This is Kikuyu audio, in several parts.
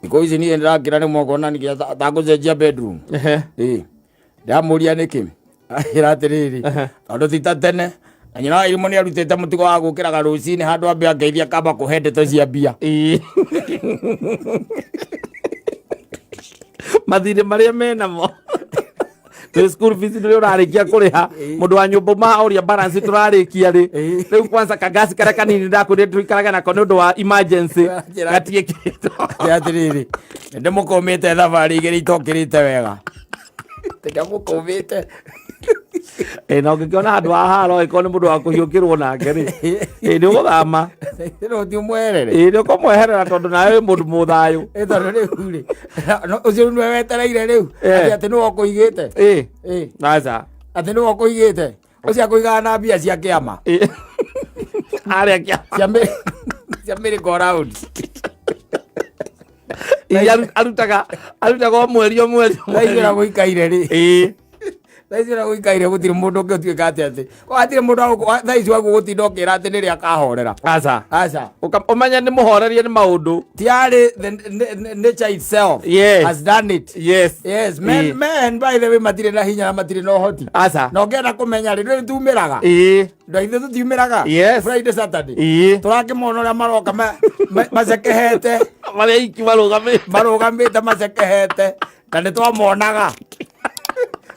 Thikũ ici niĩ ndĩrakĩra nĩ mwakona nĩkĩ atangũcenjia bedroom. Ĩĩ. Ndamũria nĩkĩ? Anjĩra atĩrĩrĩ, tondũ ti ta tene na nyina wa irimũ nĩ arutĩte mũtugo wa gũkĩraga rũcinĩ handũ ambe angeithia kamba kũhe ndeto cia mbia. Mathirĩ marĩa menamo Nĩ school fees nĩ ũrarĩkia kũrĩha mũndũ wa nyũmba ma oria balance tũrarĩkia rĩ. Rĩu kwanza kangasi karĩa kanini ndakwĩrire tũikaraga nako nĩ ũndũ wa emergency gatiĩkĩtwo. Anjĩra atĩrĩrĩ, nĩ ndĩmũkũmĩte thabarĩ igĩrĩ itokĩrĩte wega. Ndĩmũkũmĩte. Ĩ, na ũngĩkĩona handũ ha haro ĩkorwo nĩ mũndũ wa kũhiũkĩrwo nake rĩ, ĩ, nĩ ũgũthama. No ũthiĩ ũmweherere. Ĩ, nĩ ũkũmweherera tondũ nawe wĩ mũndũ mũthayũ. Ĩ, tondũ rĩu rĩ, no, ũcio rĩu nĩwe wetereire rĩu. Atĩ atĩ nĩwe ũkũigĩte. Ĩ, Ĩ, aca. atĩ nĩwe ũkũigĩte. Ũcio akũigaga na mbia cia kĩama. Ĩ. Arĩa kĩa Cia cia merry go round. Ĩ, arutaga o mweri o mweri o Thaa ici mweri. ũrĩa gũikaire rĩ. Ĩ. Thaa ici ũrĩa gũikaire gũtirĩ mũndũ ũngĩ ũtuĩka atĩ atĩ. Hatirĩ mũndũ thaa ici waguo gũtinda ũkĩra atĩ nĩrĩ akahorera. Aca. Aca. Ũmenye nĩ mũhorerie nĩ maũndũ. Tiarĩ the nature itself has done it. Yes, men, men by the way matirĩ na hinya na matirĩ na ũhoti. Aca. Na ũngĩenda kũmenya rĩ, ndũrĩ tumĩraga. Ndũ ithuĩ tũtiumĩraga. Friday, Saturday. Tũrakĩmona ũrĩa maroka macekehete. Marĩa iki marũgamĩte. Marũgamĩte macekehete. Na nĩ twamonaga.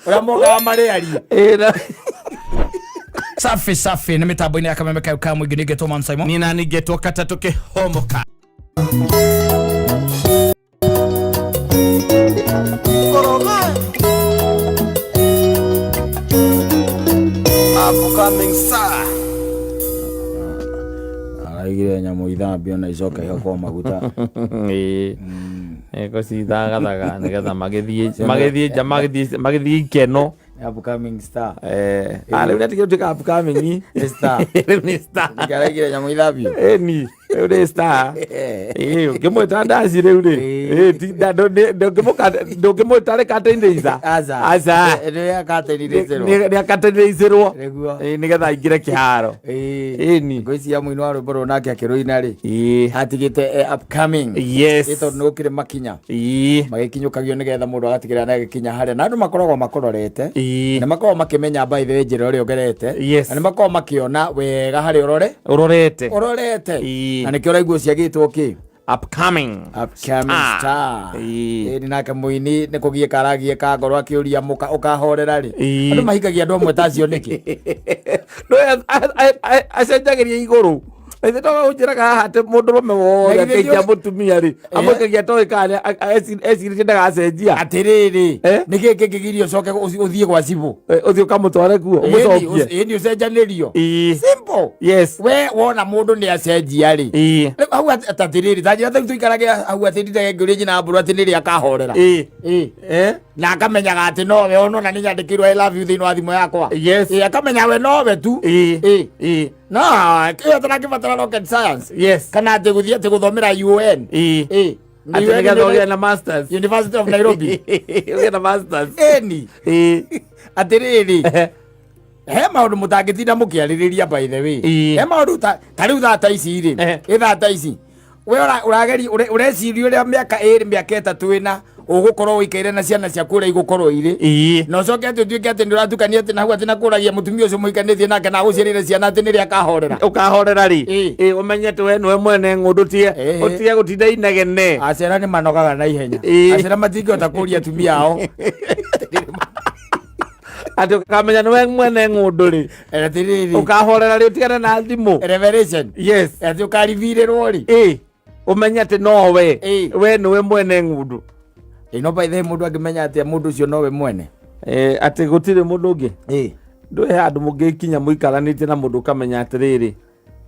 Ũrĩa mokaga marĩ aria. Ĩ, na- Safi safi nĩ mĩtambo-inĩ ya kameme kayo ka mũingĩ nĩngetwo Man Simon. Niĩ nani ngetwo katatũ kĩhomoka. Upcoming star. Araigire nyamũ ithambio na icoke ihakwo maguta. Ĩĩ. Ĩkũcithagathaga nĩgetha magĩthiĩ nja magĩthiĩ ikeno. Upcoming star. Rĩu nĩatigire gũtuĩka upcoming. Nĩ star. Rĩu nĩ star. Nĩkĩo araigire nyamũ ithambio. Ĩni, rĩu nĩ star. Ĩĩ, ũngĩmwĩta ndaci rĩu rĩ. Ĩĩ, ndũngĩmwĩta rĩ curtain raiser. Aca. Aca. Nĩ curtain raiser. Nĩ curtain raiserwo. Nĩguo. Ĩĩ, nĩgetha aingĩre kĩharo. Ĩĩ. Ĩni. Ngwĩciria mũini wa rwĩmbo rũrũ nake akĩrũina rĩ. Ĩĩ. Atigĩte e upcoming. Yes. Ĩ tondũ nĩ gũkĩrĩ makinya. Ĩĩ. Magĩkinyũkagio nĩgetha mũndũ agatigĩrĩra nĩ agĩkinya harĩa. Na andũ makoragwo makũrorete. Ĩĩ. Na makoragwo makĩmenya by the way njĩra ĩrĩa ũgerete. Yes. Na nĩ makoragwo makĩona wega harĩa ũrore. Ũrorete. Ũrorete. Ĩĩ. Na nĩkĩo ũraigua ciagĩtwo kĩ? Upcoming. Upcoming star. Ĩĩ. Ĩĩ, nake mũini nĩ kũgiĩka aragiĩka ngoro akĩũria mũka ũkahorera rĩ. Ĩĩ. Andũ mahikagia andũ amwe ta acio nĩkĩ? No, acenjagĩria igũrũ. Ithe toga ũnjĩraga haha atĩ mũndũrũme wothe Na githĩ akĩikia ti- mũtumia rĩ amũikagia toĩ kana ecirĩtie ndagacenjia. Atĩrĩrĩ, Eh? nĩkĩ kĩngĩgiria ũcoke ũthiĩ gwa cibũ? Ũthiĩ ũkamũtware kuo ũmũcokie. Ĩni ũcenjanĩrio. Ĩĩ. Simple. Yes. We wona mũndũ nĩ acenjia rĩ. Ĩĩ. Rĩu hau atĩrĩrĩ, ta njĩra ta rĩu tũikarage hau atĩ ndindage ngĩũria nyina mbũrũ atĩ nĩrĩ akahorera. Ĩĩ. Ĩĩ. Eh? Na akamenyaga atĩ nowe ona nĩ nyandĩkĩirwo I love you thĩinĩ wa thimũ yakwa. Yes. Ĩĩ, akamenya we nowe tu. Ĩĩ. Ĩĩ. Ĩĩ. No, ĩyo tũrangĩbatara rocket science. Yes. Kana atĩ gũthiĩ atĩ gũthomera UN. Ĩĩ. Ĩĩ. Atĩ nĩgetha ũgĩe na masters. University of Nairobi. Ũgĩe na masters. Ĩni. Ĩĩ. Atĩrĩrĩ. He maũndũ mũtangĩtinda mũkĩarĩrĩria by the way. Ĩĩ. He maũndũ ta rĩu thaa ta ici rĩ. Ĩ thaa ta ici. We ũrageria ũreciria ũrĩa mĩaka ĩrĩ mĩaka ĩtatũ ĩna ũgũkorwo ũikaire na ciana ciaku ũrĩa igũkorwo irĩ. Ĩĩ. Na ũcoke atĩ ũtuĩke atĩ nĩ ũratukania atĩ na hau atĩ na kũragia mũtumia ũcio mũhikanĩtie nake na agũciarĩre ciana atĩ nĩrĩa akahorera. Ũkahorera rĩ. Ĩĩ. Ĩĩ, ũmenye atĩ we nĩwe mwene ng'ũndũ Ĩĩ. ũtige gũtinda inegene. Acera nĩ manogaga na ihenya. Ĩĩ. Acera matingĩhota kũria atumia ao. Atĩ ũkamenya nĩwe mwene ng'ũndũ rĩ. Atĩrĩrĩ. Ũkahorera rĩ ũtigane na thimũ. Revelation. Yes. Atĩ ũkaribirĩrwo rĩ. Ĩĩ. Ũmenye atĩ nowe. Ĩĩ. We nĩwe mwene ng'ũndũ. Ĩĩ, no by the way mũndũ angĩmenya atĩa mũndũ ũcio nowe mwene. Atĩ gũtirĩ mũndũ ũngĩ. Ĩĩ. Ndũĩ handũ mũngĩkinya mũikaranĩtie na mũndũ ũkamenya atĩrĩrĩ,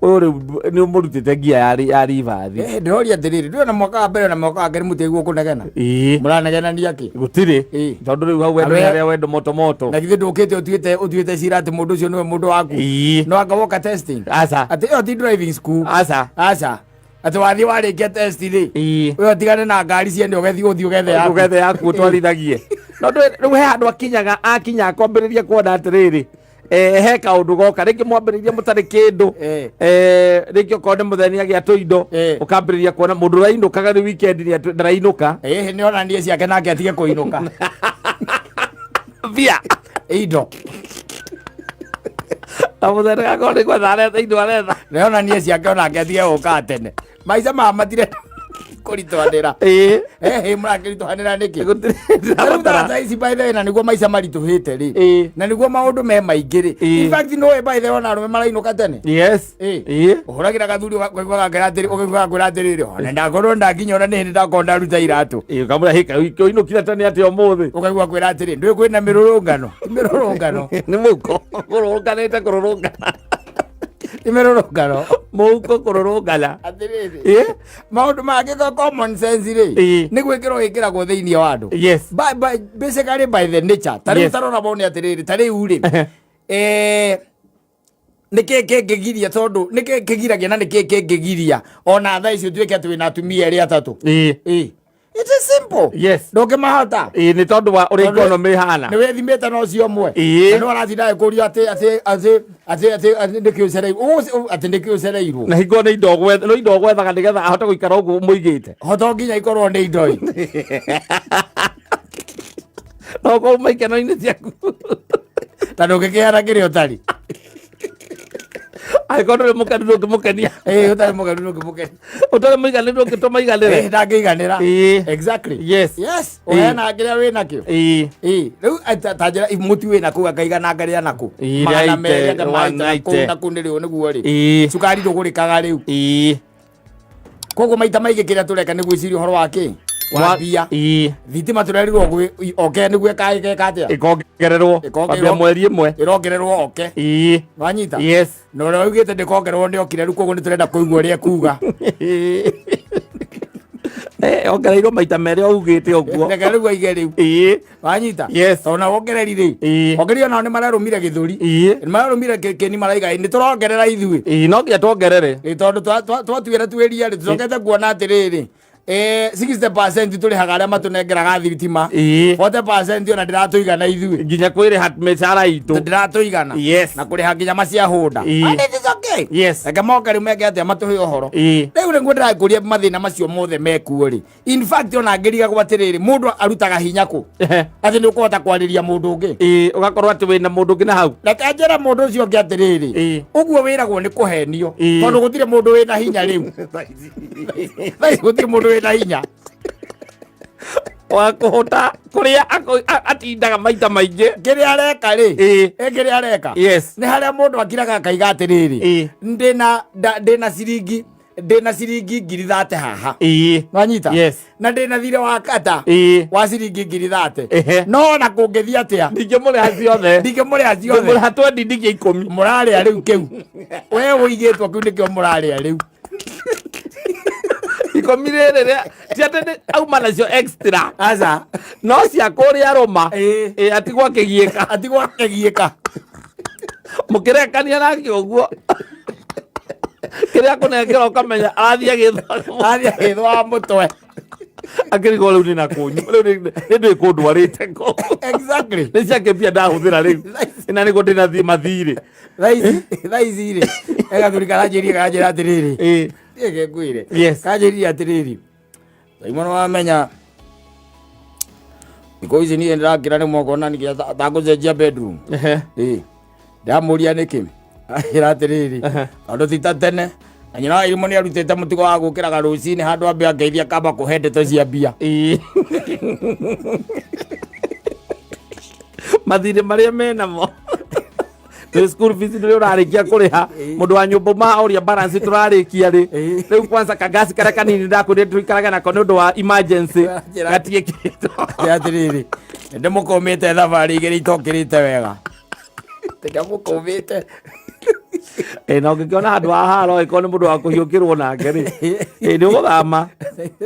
ũyũ rĩu nĩ ũmũrutĩte ngia ya ribathi. Ndĩroria atĩrĩrĩ, ndũĩ ona mwaka wa mbere na mwaka wa kerĩ mũtiaigua kũnegena. Ĩĩ. Mũranegenania kĩ? Gũtirĩ. Ĩĩ. Tondũ rĩu hau wendo Arĩa- nĩ harĩa wendo moto moto. Na githĩ ndũkĩte ũtuĩte cira atĩ mũndũ ũcio nĩwe mũndũ waku. Ĩĩ. No anga woka testing. Aca. Atĩ ĩyo ti driving school. Aca. Aca. Atĩ wathiĩ warĩkia test rĩ. Ĩĩ. Ũyũ ũtigane na ngari ciene ũgethiĩ ũthiĩ ũgethe yaku. Ũgethe yaku ũtwarithagie. No ndũĩ rĩu he handũ akinyaga akinya akwambĩrĩria kuona atĩrĩrĩ, He kaũndũ goka rĩngĩ mwambĩrĩirie mũtarĩ kĩndũ. Rĩngĩ okorwo nĩ mũtheni agĩa tũindo, ũkambĩrĩria kuona mũndũ ũrainũkaga nĩ weekend nĩ ndarainũka. Ĩhĩ, nĩ onanie ciake nake atige kũinũka. Mbia. Indo. Na mũtheni gakorwo nĩ gwetha aretha indo aretha. Nĩ onanie ciake onake atige gũka tene. Maica maya matirenda kũritũhanĩra. Ĩhĩ, mũrakĩritũhanĩra nĩkĩ? Gũtirĩ. Rĩu ndĩrabatara. thaa ici by the way, na nĩguo maica maritũhĩte rĩ, na nĩguo maũndũ me maingĩ rĩ. In fact nĩũĩ by the way, ona arũme marainũka tene. Ũhũragĩra gathuri ũkaigua gakĩra atĩrĩ, ũkaigua gakwĩra atĩrĩrĩ, ona ndakorwo ndakinya ona nĩ hĩndĩ ndakorwo ndaruta iratũ. Ũkamwĩra hĩka ũinũkire tene atĩa ũmũthĩ? Ũkaigua kwĩra atĩrĩ, ndũĩ kwĩna mĩrũrũngano. Ti mĩrũrũngano. Nĩ mũhuko kũrũrũnganĩte kũrũrũngana. Ti mĩrũrũngano. Mũhuko kũrũrũngana. Atĩrĩrĩ, maũndũ mangĩ ko common sense rĩ, nĩ gwĩkĩrwo wĩkĩragwo thĩinĩ wa andũ. Basically by the nature, ta rĩu tarora mone atĩrĩrĩ, ta rĩu rĩ, nĩkĩ kĩngĩgiria, tondũ nĩkĩ kĩgiragia na nĩkĩ kĩngĩgiria ona thaa ici ũtuĩke atĩ wĩna atumia erĩ atatũ? It is simple. Ndũngĩmahota. Nĩ tondũ wa ũrĩa Tondũ- economy ĩhana. Nĩ wĩthimĩte na ũcio ũmwe. Na nĩ ũratinda agĩkũria atĩ atĩ atĩ atĩ atĩ atĩ nĩkĩ ũcereirwo, atĩ nĩkĩ ũcereirwo. Na hingo nĩ indo ũgwetha, no indo ũgwethaga nĩgetha ahote gũikara ũguo mũigĩte. Hoto nginya ikorwo nĩ indo ĩ. No ũkorwo uma ikeno-inĩ ciaku. Ta ndũngĩkĩhana kĩrĩa ũtarĩ. Angĩkorwo ndũrĩ mũkenu ndũngĩmũkenia. Ĩĩ, ũtarĩ mũkenu ndũngĩmũkenia. Ũtarĩ mũiganĩru ndũngĩtũma iganĩre. Ĩĩ, ndangĩiganĩra. Exactly. Yes. Ũheanaga kĩrĩa wĩ nakĩo. Ĩĩ, rĩu ta njĩra mũtu wĩ nakũu akaigana ngarĩa nakũ. Magana merĩ anga maita nakũu nakũu nĩ rĩu nĩguo rĩ. Cukari ndũgũrĩkaga rĩu. Koguo maita maingĩ kĩrĩa tũreka nĩ gwĩciria ũhoro wa kĩ? Wa mbia. Thitima tũrerirwo oke nĩguo ĩka atĩa? Ĩkongererwo. Ĩkongererwo. Kwambia mweri ĩmwe. Ĩrongererwo oke. Wanyita? Yes. Na ũrĩa waugĩte ndĩkongererwo nĩ okire rĩu, koguo nĩ tũrenda kũigua ũrĩa ekuga. Ongereirwo maita merĩ augĩte ũguo. Reke rĩu aige rĩu. Wanyita? Yes. Tondũ na wongereri rĩ, ongereri onao nĩ mararũmire gĩthũri. Nĩ mararũmire kĩni maraiga nĩ tũrongerera ithuĩ. No nginya tuongerere. Ĩ, tondũ twatuĩra tuĩria rĩ, tũcokete kuona atĩrĩrĩ, 60% tũrĩhaga arĩa matũnengeraga thitima, 40% ona ndĩratũigana ithuĩ. Nginya kwĩrĩha mĩcara itũ. Ndĩratũigana. Na kũrĩha nginya maciahũnda. And it is okay. Reke moke rĩu meke atĩa, matũhe ũhoro. Rĩu nĩguo ndĩrakũria mathĩna macio mothe mekuo rĩ, in fact ona ngĩrigagwo atĩrĩrĩ, mũndũ arutaga hinya kũ atĩ nĩ ũkũhota kwarĩria mũndũ ũngĩ? Ũgakorwo atĩ wĩna mũndũ ũngĩ na hau. Reke njĩre mũndũ ũcio ũngĩ atĩrĩrĩ, ũguo wĩragwo nĩ kũhenio, tondũ gũtirĩ mũndũ wĩna hinya rĩu. Thaa ici gũtirĩ mũndũ wĩna hinya wa kũhota kũrĩa atindaga maita maingĩ. Kĩrĩa areka rĩ, kĩrĩa areka, nĩ harĩa mũndũ akiraga akaiga atĩrĩrĩ, ndĩna ciringi 30,000 haha. Nwanyita? Yes. Na ndĩna thirĩ wa kata wa ciringi 30,000. No ona kũngĩthiĩ atĩa, Ndingĩmũrĩha ciothe. Ndingĩmũrĩha ciothe. Ngĩmũrĩha 20 ndigie 10. Mũrarĩa rĩu kĩu we ũigĩtwo kĩu nĩkĩo mũrarĩa rĩu. 10 rĩrĩ ti atĩ nĩ auma nacio extra. Aca. No cia kũrĩa rũma. Atigwo akĩgiĩka. Atigwo akĩgiĩka. Mũkĩrekania nake ũguo kĩrĩa kũnengera ũkamenya arathiĩ agĩthwa. Athiĩ agĩthwa mũtwe. Akĩrigwo rĩu nĩ na kũnyu rĩu nĩ ndĩ kũndwarĩte kũ. Nĩ ciake mbia ndahũthĩra rĩu na nĩguo ndĩna mathirĩ. Thaa ici rĩ, gathuri karanjĩria karanjĩra atĩrĩrĩ, reke ngwĩre. Kanjĩrire atĩrĩrĩ, Simon, wamenya thikũ ici niĩ ndĩrakĩra nĩ mwakona nginya tangũcenjia bedroom. Ĩĩ, ndamũria nĩkĩ, anjĩra atĩrĩrĩ, tondũ ti ta tene na nyina wa irimũ nĩ arutĩte mũtugo wa gũkĩraga rũcinĩ handũ ambe angeithia kamba kũhe ndeto cia mbia. Mathirĩ marĩa menamo nĩ school fees nĩ ũrarĩkia kũrĩha, mũndũ wa nyũmba uma oria balance tũrarĩkia rĩ. Rĩu kwanza kagasi karĩa kanini ndakwĩrire tũikarage nako nĩ ũndũ wa emergency gatiĩkĩtwo. Njĩra atĩrĩrĩ, ndĩmũkũmĩte thabarĩ igĩrĩ itokĩrĩte wega, ndĩmũkũmĩte. Na ũngĩkĩona handũ ha haro ĩkorwo nĩ mũndũ wa kũhiũkĩrwo nake rĩ, nĩ ũgũthama.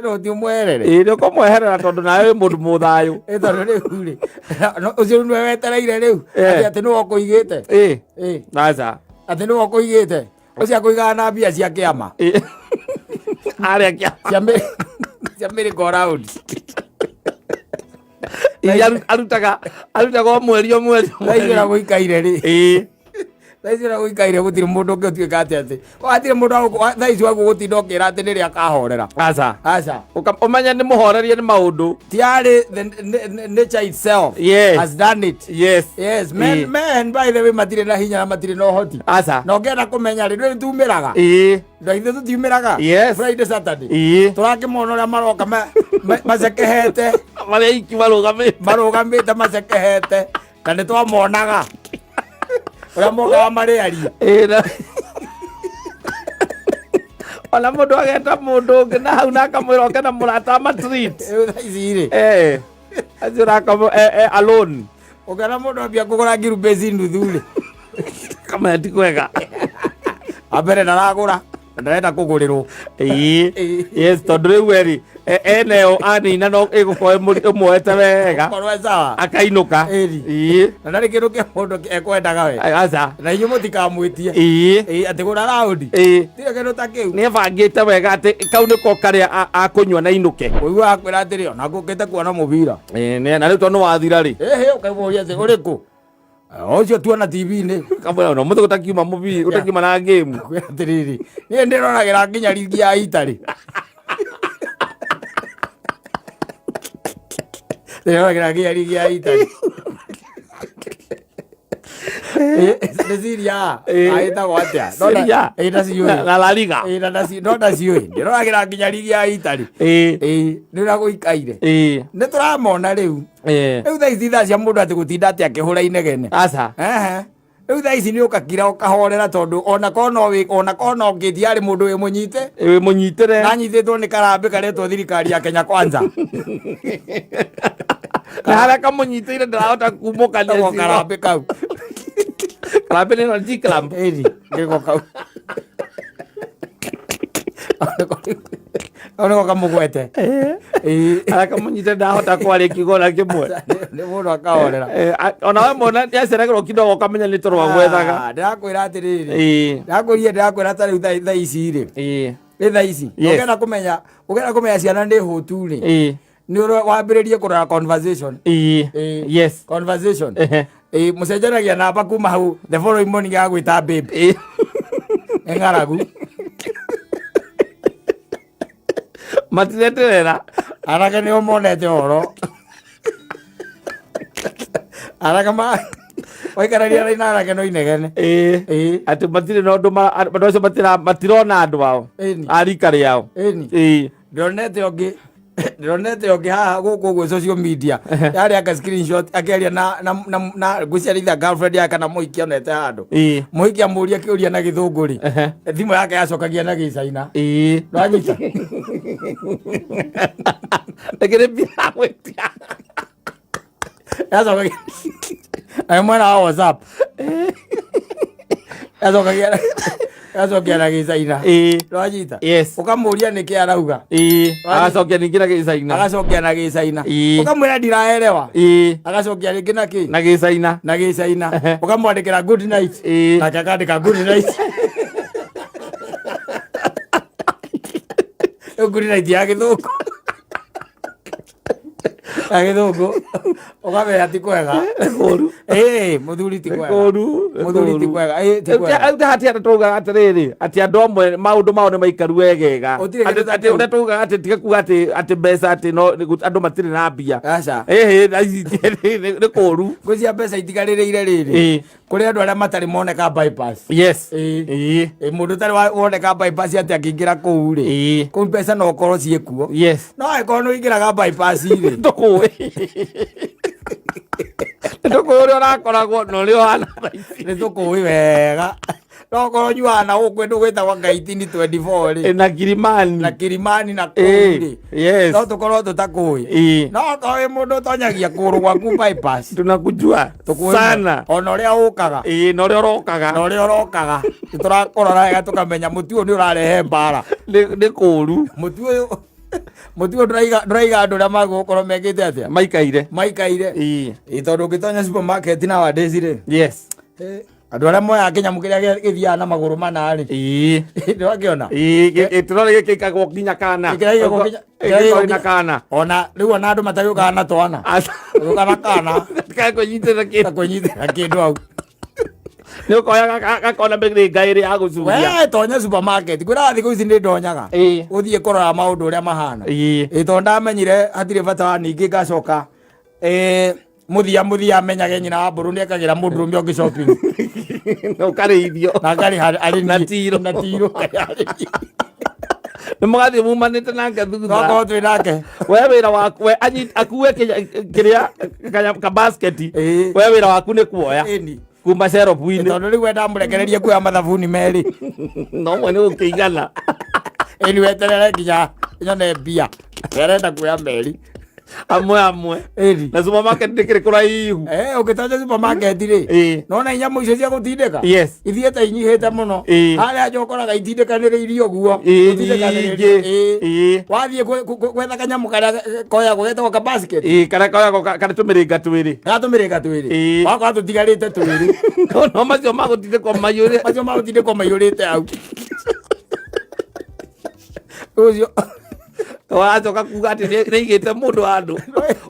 No ti ũmweherere. Nĩ ũkũmweherera tondũ nawe wĩ mũndũ mũthayũ. Ĩ, tondũ rĩu rĩ, ũcio rĩu nĩwe wetereire rĩu atĩ nĩwe ũkũigĩte. Aca. Atĩ nĩwe ũkũigĩte, ũcio akũigaga na mbia cia kĩama. Arĩa kĩa Cia merry go round. Iria arutaga o mweri o mweri o Thaa ici mweri. ũrĩa gũikaire rĩ. Thaa ici ũrĩa gũikaire gũtirĩ mũndũ ũngĩ ũtuĩka atĩ atĩ hatirĩ mũndũ thaa ici waguo gũtinda ũkĩra atĩ nĩrĩ akahorera. Aca. Aca. Ũmenye nĩ mũhorerie nĩ maũndũ. Tiarĩ the nature itself has done it. Yes, men, men by the way matirĩ na hinya na matirĩ na ũhoti. Aca. Na ũngĩenda kũmenya rĩ, ndũĩ tumĩraga. Ndũ ithuĩ tũtiumĩraga. Friday, Saturday. Tũrakĩmona ũrĩa maroka macekehete. Marĩa iki marũgamĩte. Marũgamĩte macekehete. Na nĩ twamonaga. Ũrĩa mokaga marĩ aria. Ona mũndũ ageta mũndũ ũngĩ na hau na akamwĩra oke na mũrata ama treat. Rĩu thaa ici rĩ. Acio ũrakoma alone. Ũngĩona mũndũ ambia kũgũra ngirubĩci nuthu rĩ. Kamenya ti kwega. Ambere ndaragũra na ndarenda kũgũrĩrwo. Yes, tondũ rĩu eri eneyo anina no ĩgũkorwo ĩmuoete wega. Korwo e sawa. Akainũka. Ĩni. Na ndarĩ kĩndũ kĩa mũndũ ekwendaga we. Aca. Na inyuĩ mũtikamwĩtie. Atĩ gũra raundi. Tirĩ kĩndũ ta kĩu. Nĩ ebangĩte wega atĩ kau nĩko karĩa akũnyua na inũke. Ũiguaga akwĩra atĩrĩ, ona ngũkĩte kuona mũbira. Na rĩu tondũ nĩ wathira rĩ. Ĩhĩ, ũkaimũria atĩ ũrĩkũ? Ũcio tuona TV-inĩ. Kamwĩra no mũthĩ ũtakiuma mũbira, ũtakiuma na game. Akwĩra atĩrĩrĩ, niĩ ndĩroragĩra nginya rigi ya Italy. Ndĩroragĩra nginya rigi ya Italy. Nĩ Serie A. Ĩtagwo atĩa? Serie A. Ndaciũĩ. Na La Liga. No ndaciũĩ. Ndĩroragĩra nginya rigi ya Italy. Nĩ ũrĩa gũikaire. Nĩ tũramona rĩu. Rĩu thaa ici thaa cia mũndũ atĩ gũtinda atĩ akĩhũra inegene. Aca. Ehe. Rĩu thaa ici nĩ ũkakira ũkahorera tondũ ona korwo no wĩ ona korwo no ũngĩthiĩ harĩ mũndũ wĩ mũnyite. Wĩ mũnyitĩre. Nanyitĩtwo nĩ karambĩ karetwo thirikari ya Kenya Kwanza. Na harĩa kamũnyitĩire ndarahota kumũkania Gako ciugo. karambĩ kau. Karambĩ nĩ ĩno G clamp. Ĩni, nĩko kau. Kau nĩko kamũgwete. Harĩa kamũnyitĩire ndarahota kwaria kiugo ona kĩmwe. Nĩ mũndũ akahorera. Ona we mwana nĩaceragĩrwo kidogo ũkamenya nĩ toro agwethaga. Ndĩrakwĩra atĩrĩrĩ. Ndĩrakwĩrire ndĩrakwĩra ta rĩu thaa ici rĩ. Nĩ thaa ici. Ũngĩenda kũmenya, ũngĩenda kũmenya ciana nĩ hũtu rĩ. Nĩ wambĩrĩrie kũrora conversation. Conversation. Mũcenjanagia namba kuma hau the following morning agwĩta babe. Nĩ ng'aragu. Matireterera. Anake nĩo monete ũhoro. Anake ma waikarania na anake no inegene. Atĩ matirĩ na ũndũ andũ acio matirona andũ ao. A rika rĩao. Ndĩronete ũngĩ. Ndĩronete ũngĩ haha gũkũ ũguo social media. Yarĩ aka screenshot akĩaria na na na na ngwĩciria girlfriend yake kana mũhiki onete handũ. Mũhiki amũria kĩũria na gĩthũngũ rĩ. Thimũ yake yacokagia na gĩcaina. Ndwanyita? Ĩkĩrĩ mbia gwĩtia. Yacokagia. Ayo mwena wa WhatsApp. Yacokagia yacokia na gĩcaina. Ndwanyita? Ũkamũria nĩkĩ arauga. Agacokia ningĩ na gĩcaina. Agacokia na gĩcaina. Ũkamwĩra ndiraelewa. Agacokia rĩngĩ na kĩ? Na gĩcaina. Na gĩcaina. Ũkamwandĩkĩra good night. Nake akandĩka good night. Rĩu good night ya gĩthũngũ. Ya gĩthũngũ. Ũkamenya ti kwega. Kũru. Mũthuri ti kwega. Kũru. Mũthuri ti kwega. Ti kwega. Rĩu hatirĩ andũ taugaga atĩrĩrĩ, atĩ andũ amwe maũndũ mao nĩ maikaru wegega. Gũtirĩ kĩndũ ta Atĩ kĩu. ũrĩa taugaga atĩ tiga kuga atĩ mbeca atĩ no andũ matirĩ na mbia. Aca. Thaa ici nĩ kũru. Ngwĩciria mbeca itigarĩrĩire rĩrĩ. Kũrĩ andũ arĩa matarĩ moneka bypass. Mũndũ ũtarĩ woneka bypass atĩ akĩingĩra kũu rĩ. Kũu mbeca no ũkorwo ciĩkuo. No angĩkorwo nĩ ũingĩraga bypass rĩ. Ndũkũĩ. Ndũkũĩ ũrĩa ũrakoragwo na ũrĩa ũhana thaa ici. Nĩ tũkũĩ wega. No ũkorwo ũnyuaga na gũkũ kũndũ gwĩtagwo Ngaitini 24 rĩ. Na Kilimani. Na Kilimani na kũu rĩ. No tũkorwo tũtakũĩ. No okorwo wĩ mũndũ ũtonyagia kũgũrũ gwaku bypass. Tunakujua Tũkũĩ sana. Ona ũrĩa ũkaga. Na ũrĩa ũrokaga. Na ũrĩa ũrokaga. Nĩ tũrakũrora wega tũkamenya mũtu ũyũ nĩ ũrarehe mbara. Nĩ kũũru. Mũtu ũyũ mũtu ũyũ ndũraiga andũ ũrĩa magũkorwo mekĩte atĩa? Maikaire. Maikaire. Tondũ ũngĩtonya supermarket nowadays rĩ. Andũ arĩa moyaga kĩnyamũ kĩrĩa gĩthiaga na magũrũ mana rĩ. Nĩwakĩona? Gĩtũrore gĩkĩikagwo nginya kana. Kĩrĩa gĩikagwo nginya- kĩrĩa Gĩkĩikagwo gĩikagwo nginya kana. Ona rĩu ona andũ matagĩũkaga na twana. Aca. Ũgĩũka na kana. Gatikae kwĩnyitĩrĩra kĩndũ. Kwĩnyitĩrĩra kĩndũ hau. Nĩ ũkoya gakona mĩrĩnga ĩrĩ ya gũcuria. We tonya supermarket, kwĩra thikũ ici nĩ ndonyaga. Ũthiĩ kũrora maũndũ ũrĩa mahana. Ĩ tondũ ndamenyire hatirĩ bata wa ningĩ ngacoka mũthia mũthia amenyage nyina wa mbũrũ nĩ ekagĩra mũndũrũme ũngĩ shopping. Na ũkarĩithio. Na ngarĩha arĩ Na niĩ. tiro. Na tiro. Arĩ niĩ. Nĩ mũgathiĩ mumanĩte nake thutha. Tokorwo twĩ nake. We wĩra waku we akue kĩrĩa ka basket. We wĩra waku nĩ kuoya. Ĩni. Kuma cerobu-inĩ. Tondũ rĩu we ndamũrekererie kuoya mathabuni merĩ. No mwe nĩ gũkĩigana. Ĩni weterere nginya nyone mbia. Arenda kuoya meri. Amwe amwe. Ĩni. Na supermarket ndĩkĩrĩ kũraihu. Ũngĩtonya supermarket rĩ. Nona inyamũ icio cia gũtindĩka. Yes. Ithiĩte inyihĩte mũno. Harĩa nja ũkoraga itindĩkanĩrĩirio ũguo. Gũtindĩkanĩrĩrio. Nyingĩ. Wathiĩ gwetha kanyamũ karĩa koyagwo getagwo ka basket. Karĩa koyagwo karĩ tũmĩrĩnga twĩrĩ. Gatũmĩrĩnga twĩrĩ. Wakora tũtigarĩte twĩrĩ. No macio magũtindĩkwo maiyũrĩte. Macio magũtindĩkwo maiyũrĩte hau. Ũcio. Wacoka kuga atĩ nĩ aigĩte mũndũ handũ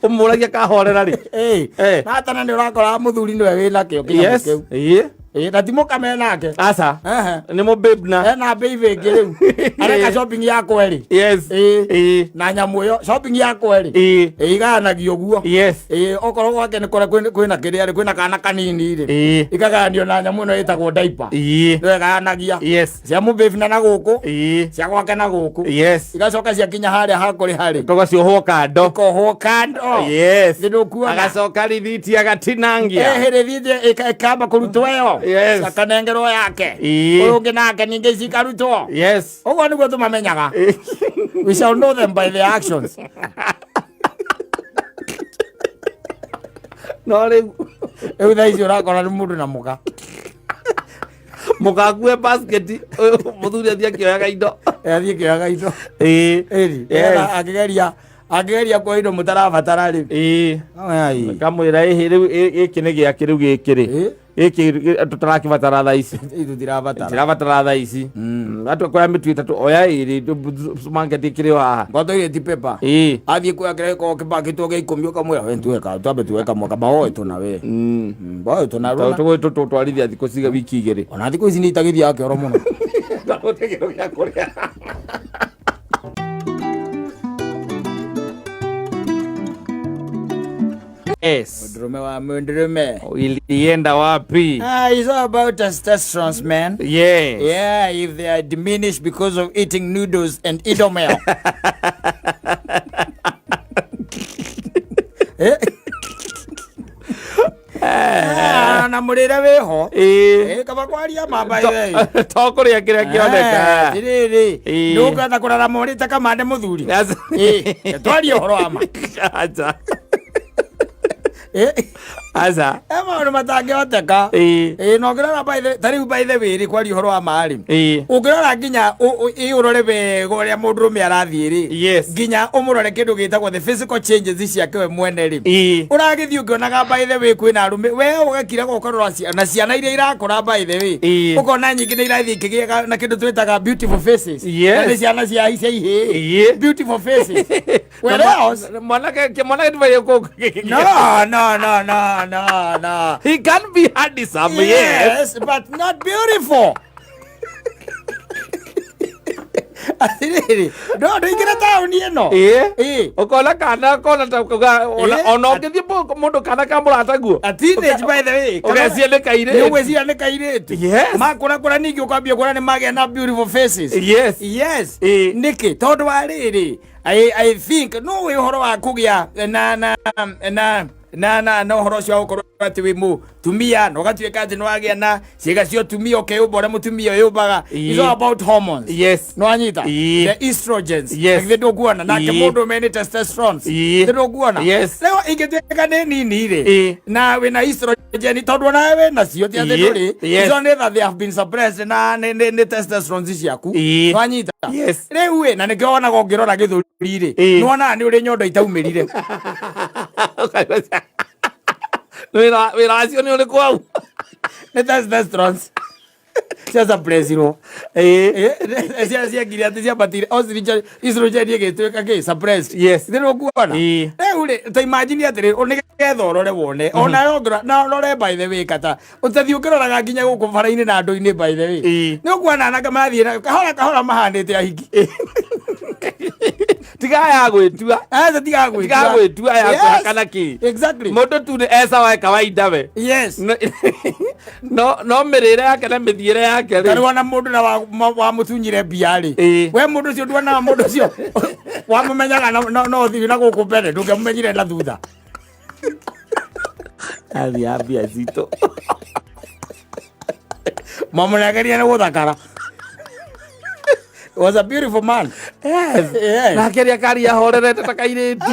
ũmũragia kahorera rĩ. Na tana nĩ ũrakora mũthuri nĩwe wĩna kĩo kĩnyamũ Yes. kĩu. Na ti mũkame nake. Aca. Nĩ mũ babe na. Ena babe ĩngĩ rĩu. Areka shopping ya kwerĩ. Yes. Na nyamũ ĩyo shopping ya kwerĩ. Igayanagio ũguo. Yes. Okorwo gwake nĩ kũrĩa kwĩna kĩrĩa rĩ, kwĩna kana kanini rĩ. Ikagayanio na nyamũ ĩno ĩtagwo diaper. Nĩyo ĩgayanagia. Yes. Cia mũbabe na gũkũ. Cia gwake na gũkũ. Yes. Igacoka ciakinya harĩa hakũrĩ harĩ. Tũgaciohwo kando. Ikohwo kando. Yes. Nĩ ndũkuona. Agacoka rithiti agatinangia. Rithiti ĩkamba kũrutwo ĩyo. Yes. Akanengerwo yake. Ũyũ ũngĩ nake ningĩ cikarutwo. Yes. Ũguo nĩguo tũmamenyaga. We shall know them by their actions. No rĩu. Rĩu thaa ici ũrakora nĩ mũndũ na mũka. Mũkakue basket, mũthuri athiĩ akĩoyaga indo. Athiĩ akĩoyaga indo. Ĩni. Yes. Angĩgeria kuoya indo mũtarabatara rĩ. Kamwĩra ĩhĩ rĩu gĩkĩ nĩ gĩake rĩu gĩkĩ rĩ. Gĩkĩ tũtarakĩbatara thaa ici. Tũtirabatara. Tũtirabatara thaa ici. Atua kuoya mĩtu ĩtatũ oya ĩrĩ supermarket ĩkĩrĩ o haha. Ngo toilet paper. Athiĩ kuoya kĩrĩa gĩkoragwo kĩbangĩtwo gĩa ikũmi ũkamwĩra we tuwe ka twambe tuwe kamwe kamba woe tũna we. Woe tũna rũna. Tũgũtwarithia thikũ ciga wiki igĩrĩ. Ona thikũ ici nĩ itagĩthiaga kĩoro mũno. Ndagũte kĩndũ gĩa kũrĩa. Yes. Mũndũrũme wa mũndũrũme. Ilienda wapi? It's all about testosterone, man. Yes. Yeah, if they are diminished because of eating noodles and idomel. Na mũrĩre wĩho. Kaba kwaria mamba ĩrĩ. To kũrĩa kĩrĩa kĩoneka. Atĩrĩrĩ, nĩ ũkwenda kũrara morĩte kamande mũthuri. Twarie ũhoro wa ma. Aca. Aca. Maũndũ matangĩhoteka. Na ũngĩrora by the, ta rĩu by the way rĩ, kwaria ũhoro wa ma rĩ. Ũngĩrora nginya ũrore wega ũrĩa mũndũrũme arathiĩ rĩ. Yes. Nginya ũmũrore kĩndũ gĩtagwo the physical changes ciake we mwene rĩ. Ũragĩthiĩ ũkĩonaga by the way kwĩna arũme we ũgakiraga ũkarora na ciana iria irakũra by the way. Ũkona nyingĩ nĩ irathiĩ ikĩgĩaga na kĩndũ twĩtaga beautiful faces. Yes. Na nĩ ciana cia ihĩĩ. Beautiful faces. Whereas Mwanake mwanake tibaye ko. No, no, no, no, no, no. He can be handsome, yes. Yes, but not beautiful. Atĩrĩrĩ, no ndũingĩre taũni ĩno. Ũkona kana kona ta kuga ona ũngĩthiĩ mũndũ kana ka mũrataguo. A teenage by the way. Ũgeciria nĩ kairĩtu. Nĩ ũgwĩciria nĩ kairĩtu. Yes. Makũrakũra ningĩ ũkambia kuona nĩ magĩa na beautiful faces. Yes. Yes. Nĩkĩ? Tondũ wa rĩrĩ, I think no wĩ ũhoro wa kũgĩa na na na na na na ũhoro ũcio wa gũkorwo atĩ wĩ mũtumia na ũgatuĩka atĩ nĩ wagĩa na ciĩga cia ũtumia ũkeyũmba ũrĩa mũtumia ũyũmbaga. It's all about hormones. Yes. Nĩ wanyita? The estrogens. Yes. Githĩ ndũkuona? Nake mũndũ ũme nĩ testosterones. Githĩ ndũkuona? Yes. Rĩu ingĩtuĩka nĩ nini rĩ, na wĩna estrogen tondũ onawe wĩ nacio ti atĩ ndũrĩ. Yes. Icio nĩ that they have been suppressed na nĩ testosterones ciaku. Nĩ wanyita? Yes. Rĩu ĩ, na nĩkĩo wonaga ũngĩrora gĩthũri rĩ, nĩ wonaga nĩ ũrĩ nyondo itaumĩrire. Wĩra wacio nĩ ũrĩkũ hau? Nĩ testosterones. Cia suppressirwo. Ciangire atĩ ciambatire estrogen ĩgĩtuĩka kĩ suppressed. Yes. Nĩ ũkuona? Rĩu Rĩu rĩ, ta imagine atĩrĩ, nĩgetha ũrore wone ona ũngĩrora na ũrore, by the way, kata ũtathiĩ ũkĩroraga nginya gũkũ bara-inĩ na andũ-inĩ, by the way, nĩ ũkuona anake marathiĩ na kahora kahora mahanĩte ahiki. Tiga ya gwĩtua. Aca, tiga gwĩtua. Tiga gwĩtua ya kũhaka na kĩ. Mũndũ tu nĩ esawa kawaida we. No mĩrĩre yake na mĩthiĩre yake rĩ. Tarĩ wona mũndũ na wamũtunyire mbia rĩ, we mũndũ ũcio nduonaga mũndũ ũcio wamũmenyaga no ũthiĩ na gũkũ mbere, ndũngĩamũmenyire na thutha. Athiĩ mbia citũ. Mamũnegeria nĩ gũthakara. He was a beautiful man. Nake rĩ akaria ahorerete ta kairĩtu.